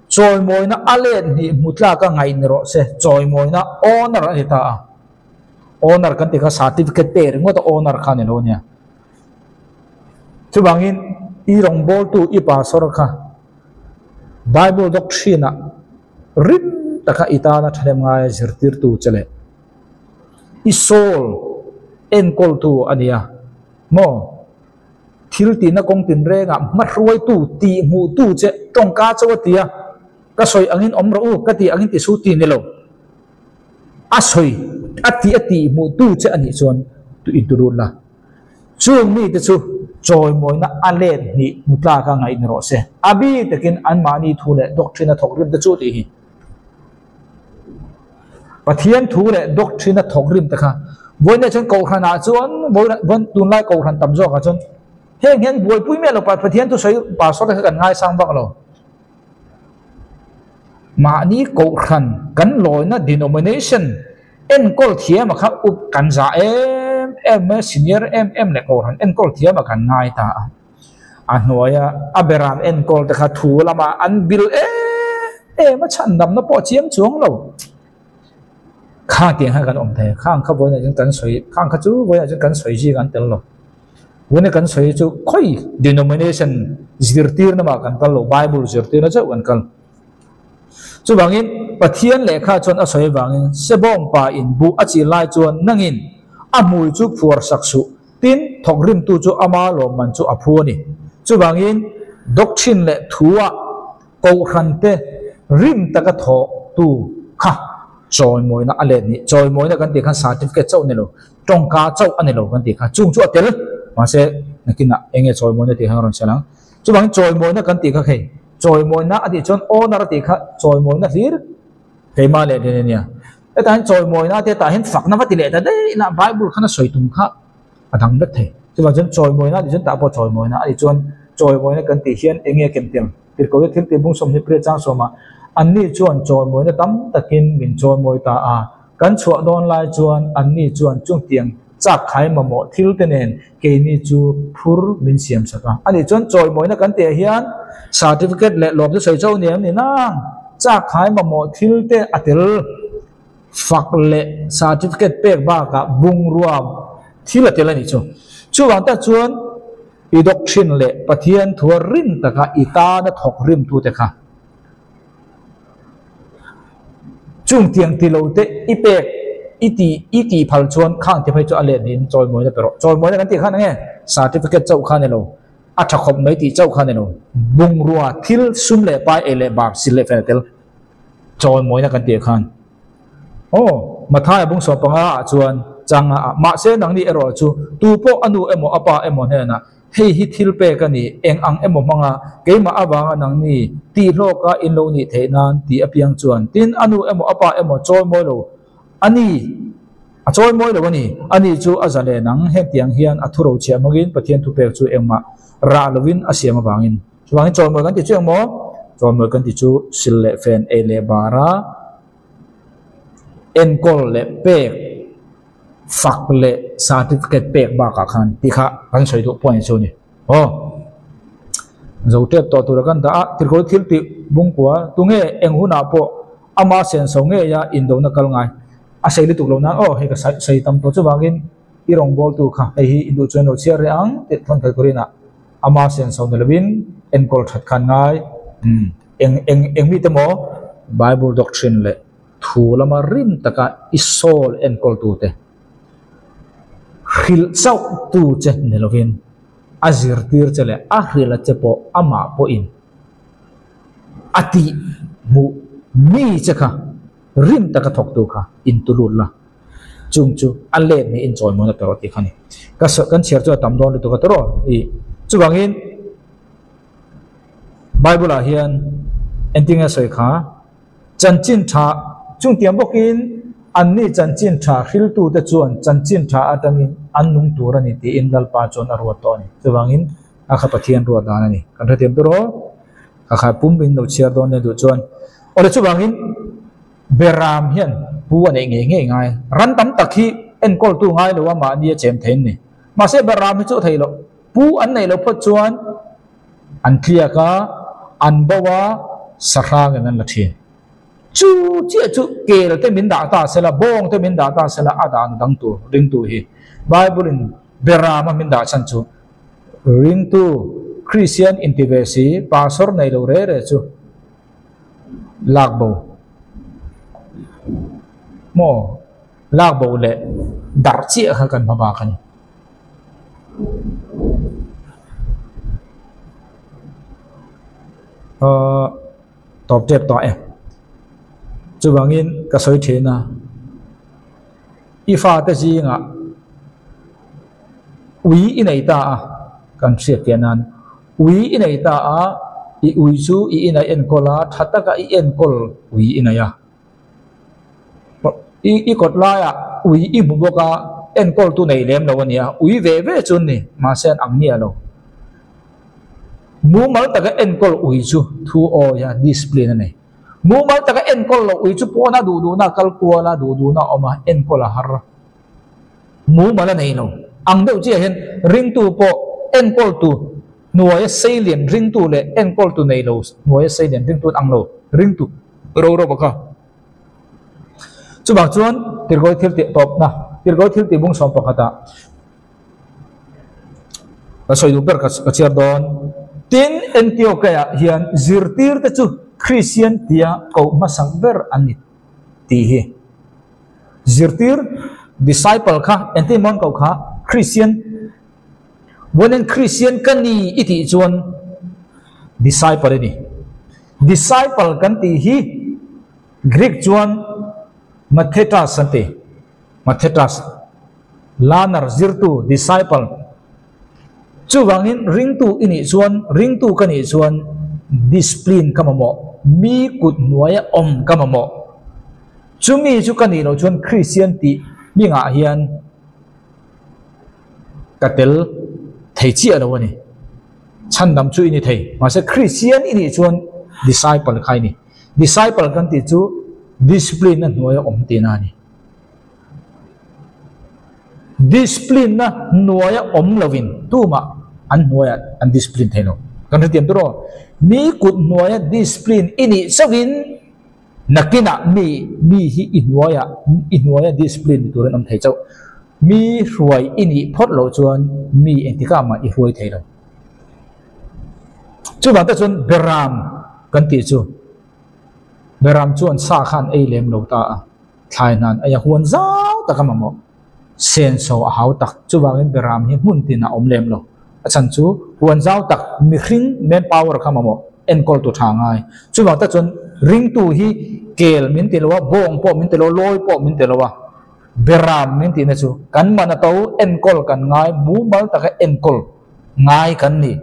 chawimawina a let hnih hmu tlaka ngaih ni rawh se, chawimawina honor a ni ta a. Honor kan tih kha certificate pek ringawt a honor kha a ni lo ania. Chuvangin i rawngbawltu i pastor kha Bible doctrine ah rim taka i tana thahnem ngaia zirtirtu che leh i soul enkawltu a nia maw? Thil tihna kawng tinrengah hmahruaitu tihhmuhtu che tawngka chauh a ti a, ka sawi angin awm rawh u, ka tih angin ti su ti ni lo. A sawi a tih a tihhmuhtu che a nih chuan i turut la. Chung mite chu chawimawina a let hnih hmu tlaka ngaih ni rawh se. A bi takin anmahni thu leh doctrine a thawk rim te chu tih hi. Pathian thu leh doctrine a thawk rim te kha vawiinah chuan kohhranah chuan vawiin tunlai kohhran tam zawkah chuan heng hian buaipui miah lo Pathian thusawi pastor te kha kan ngaisang vak lo. Mahni kohhran kan lawina denomination Enkawl thiam a kha up kan zah em em mai a, senior em em leh kohhran enkawl thiam a kan ngai ta a. A hnuaia a beram enkawl te kha thu lamah an bil em em a, chhandamna pawh a chiang chuang lo. Kha tiang khan kan awm thei a, khang kha vawiinah chuan kan sawi, khang kha chu vawiinah chuan kan sawi zing an tel lo. Vawiina kan sawi chu khawi denomination zirtirna mah kan kal lo, Bible zirtirna chauh kan kal. Chuvangin, Pathian lehkha chuan a sawi avangin, Sebawng pa in buh a chin lai chuan nangin a hmui chu phuar sak suh, tin, thawkrimtu chu ama lawmman chu a phu a ni. Chuvangin, doctrine leh thu-ah kohhrante rim taka thawktu kha chawimawina a let ni. Chawimawina kan tih khan certificate chauh a ni lo, tawngka chauh a ni lo kan tih kha chung chu a tel, mahse nakinah eng nge chawimawina tih khan a rawn sawi ang. Chuvangin chawimawina kan tih kha hei. Chawimawina a tih chuan owner a tih kha chawimawina hlir keimah leh den a nia. Hetah hian chawimawina te tah hian fakna va ti leh ta daih ila Bible khan a sawi tum kha a dang vek thei. Chuvang chuan chawimawina a tih chuan tah pawh chawimawina a tih chuan chawimawina kan tih hian eng nge kem tel tirhkoh te thil tih bung 20 pariat chang sawmah anni chuan chawimawina tam takin min chawimawi ta a. Kan chhuah dawn lai chuan anni chuan chungtiang chak khai mamawh thil te nen keini chu phur min siam sak a. Ani chuan chawimawina kan tih ah hian certificate leh lawm chu sawi chauh ni em ni nang? Chak khai mamawh thil te a tel fak leh certificate pek bakah bungrua thil a tel a nih chu. Chuvang tak chuan i doctrine leh Pathian thua rin taka i tana thawk rimtute kha. Chung tiang ti lo te i pek i ti i tih phal chuan khang ti phei chu a let niin chawimawina pe rawh. Chawimawina kan tih khan enge certificate chauh kha a ni lo, a tha khawp mai tih chauh kha a ni lo. Bungrua thil sum leh pai ei leh bar sil leh fel a tel chawimawina kan tih khan aw Mathaia bung 15 ah chuan changa ah mahse nangni erawh chu tu pawh a nu emaw a pa emaw hnenah Hei hi thil pek a ni, eng ang emaw hmanga keimah avanga nangni tih hlawka in lo nih theih nan tih apiang chuan tin a nu emaw a pa emaw chawi mawi lo a ni, a chawi mawi lo a ni, a ni chu a za leh nang hengtiang hian a thuro chhiah hmangin Pathian thupek chu engmah rah lovin a siam avangin. Chuvangin chawi mawi kan ti chu engmaw? Chawi mawi kan ti chu sil leh fen ei leh bara enkawl leh pek. Fak leh certificate pek bakah khan tih kha kan sawi duh point chu a ni. Aw zo tep tawh tura kan dah a, tirkawi thil tih bungkua tunge eng hunah pawh ama senso ngeia indona kal ngai a sei lutuk lo nan aw hei ka sawi tam tawh chuvangin i rawngbawltu kha hei hi i duh chuan lo chhiar reh ang tih thawn thei turin ah ama senso ni lovin enkawl that khan ngai eng eng eng mite maw Bible doctrine leh Thu lama rim taka i soul enkawltute hrilh chauh tu che ni lovin a zirtir che leh a hrilh a che pawh amah pawhin a tih hmuh mi che kha rim taka thawktu kha intulut la, chung chu a let niin chawimawina pe rawh tih kha a ni. Ka kan chhiar chu a tam dawn lutuk a tawrh aw i chuvangin Bible ah hian engtin nge sawi kha? Chanchin tha chungtiang bawkin Anni chanchin tha hriltute chuan chanchin tha atangin an nung tur a ni tiin Lalpa chuan a ruat tawh a ni. Chuvangin a kha Pathian ruat dan a ni. Kan hrethiam tur aw. Ka kha pum in lo chhiar dawn nia duh chuan. Awle chuvangin Beram hian pu a neih ngei ngei ngai. Ran tam tak hi enkawltu ngai lo a mahni a chem thei an ni. Mahse Beram hi chu a thei loh. Pu an neih loh phawt chuan an tliak a, an bo a, sahrangin an la thin. Chu chiah chu kel te min dah ta sela, bawng te min dah ta sela a dahna dang tur ringtu hi Bible in Berama min dah chhan chu ringtu Kristian inti ve si pastor nei lo re re chu lak bo maw lak bo leh darh chiah kha kan hma bak a ni. Ahh. Tawp tep tawh e. Chuvangin ka sawi thin a, i fate zingah ui i nei ta a, kan hriat piah nan ui i nei ta a, i ui chu i inah enkawl a, tha taka i enkawl ui i nei a. I i kawt laiah ui i hmu bawk a, enkawltu nei lem lo a nia, ui ve ve chu an ni, mahse an ang miah lo. Mumal taka enkawl ui chu thu awi a, discipline a nei. Mumal taka enkawl loh ui chu pawna duh duhna a kal kual a, duh duhna a awm a, enkawl a har. Mumal a nei lo. Ang deuh chiah hian ringtu pawh enkawltu hnuaia seilian ringtu leh enkawltu nei lo hnuaia seilian ringtu an ang lo. Ringtu ro ro bawk a. Chuvang chuan Tirhkawi thil tih tawpna, Tirhkawi thil tih bung 11ah ka sawi duh ber ka chhiar dawn. Tin, Antioch-ah hian zirtirte chu Kristian tia koh hmasak ber an ni tih hi. Zirtir, disciple, kha engtin maw an koh kha? Kristian. Vawiin Kristian ka ni i tih chuan disciple i ni. Disciple kan tih hi Greek chuan mathetas an ti. Mathetas, learner, zirtu, disciple. Chuvangin ringtu i nih chuan, ringtu ka nih chuan discipline ka mamawh, mi kut hnuaia awm ka mamawh. Chumi chu ka nih loh chuan Kristian tih hmingah hian ka tel thei chiah lo a ni. Chhandam chu i ni thei, mahse Kristian i nih chuan disciple kha i ni. Disciple kan tih chu discipline na hnuaia awm tihna a ni. Discipline na hnuaia awm lovin tumah an hnuaiah an discipline thei lo. Kan hrethiam tur aw. Mi kut hnuaia discipline i nih chauhin nakinah mi mi hi i hnuaiah i hnuaia discipline ni turin awm thei chauh. Mi hruai i nih phawt loh chuan mi engtikah mah i hruai thei lo. Chuvang te chuan Beram kan tih chu Beram chuan sa khan ei lem lo ta a, thlai hnan ei a huan zau tak a mamawh. Senso a hau tak, chuvangin Beram hi hmun tin a awm lem lo. A chhan chu huan zau tak mihring man power kha mamawh enkawl tu tha ngai. Chuvang te chuan ringtu hi kel min ti lo a, bawng pawh min ti lo a, lawi pawh min ti lo a, Beram min tihna chu kan man a to enkawl kan ngai mumal taka enkawl ngai kan ni.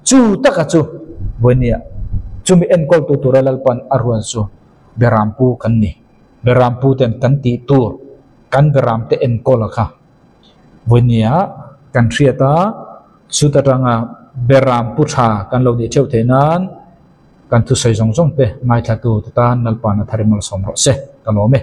Chu taka chu vawinia chumi enkawltu tura Lalpan a ruan chu Berampu kan ni. Berampu ten kan tih tur kan Beramte enkawl a kha vawinia kan hriat a, chut atanga Berampu tha kan lo nih theuh theih nan kan thusawi zawng zawng te ngaithlatu te tan Lalpan a thar i malsawm rawh se. Ka lawm e.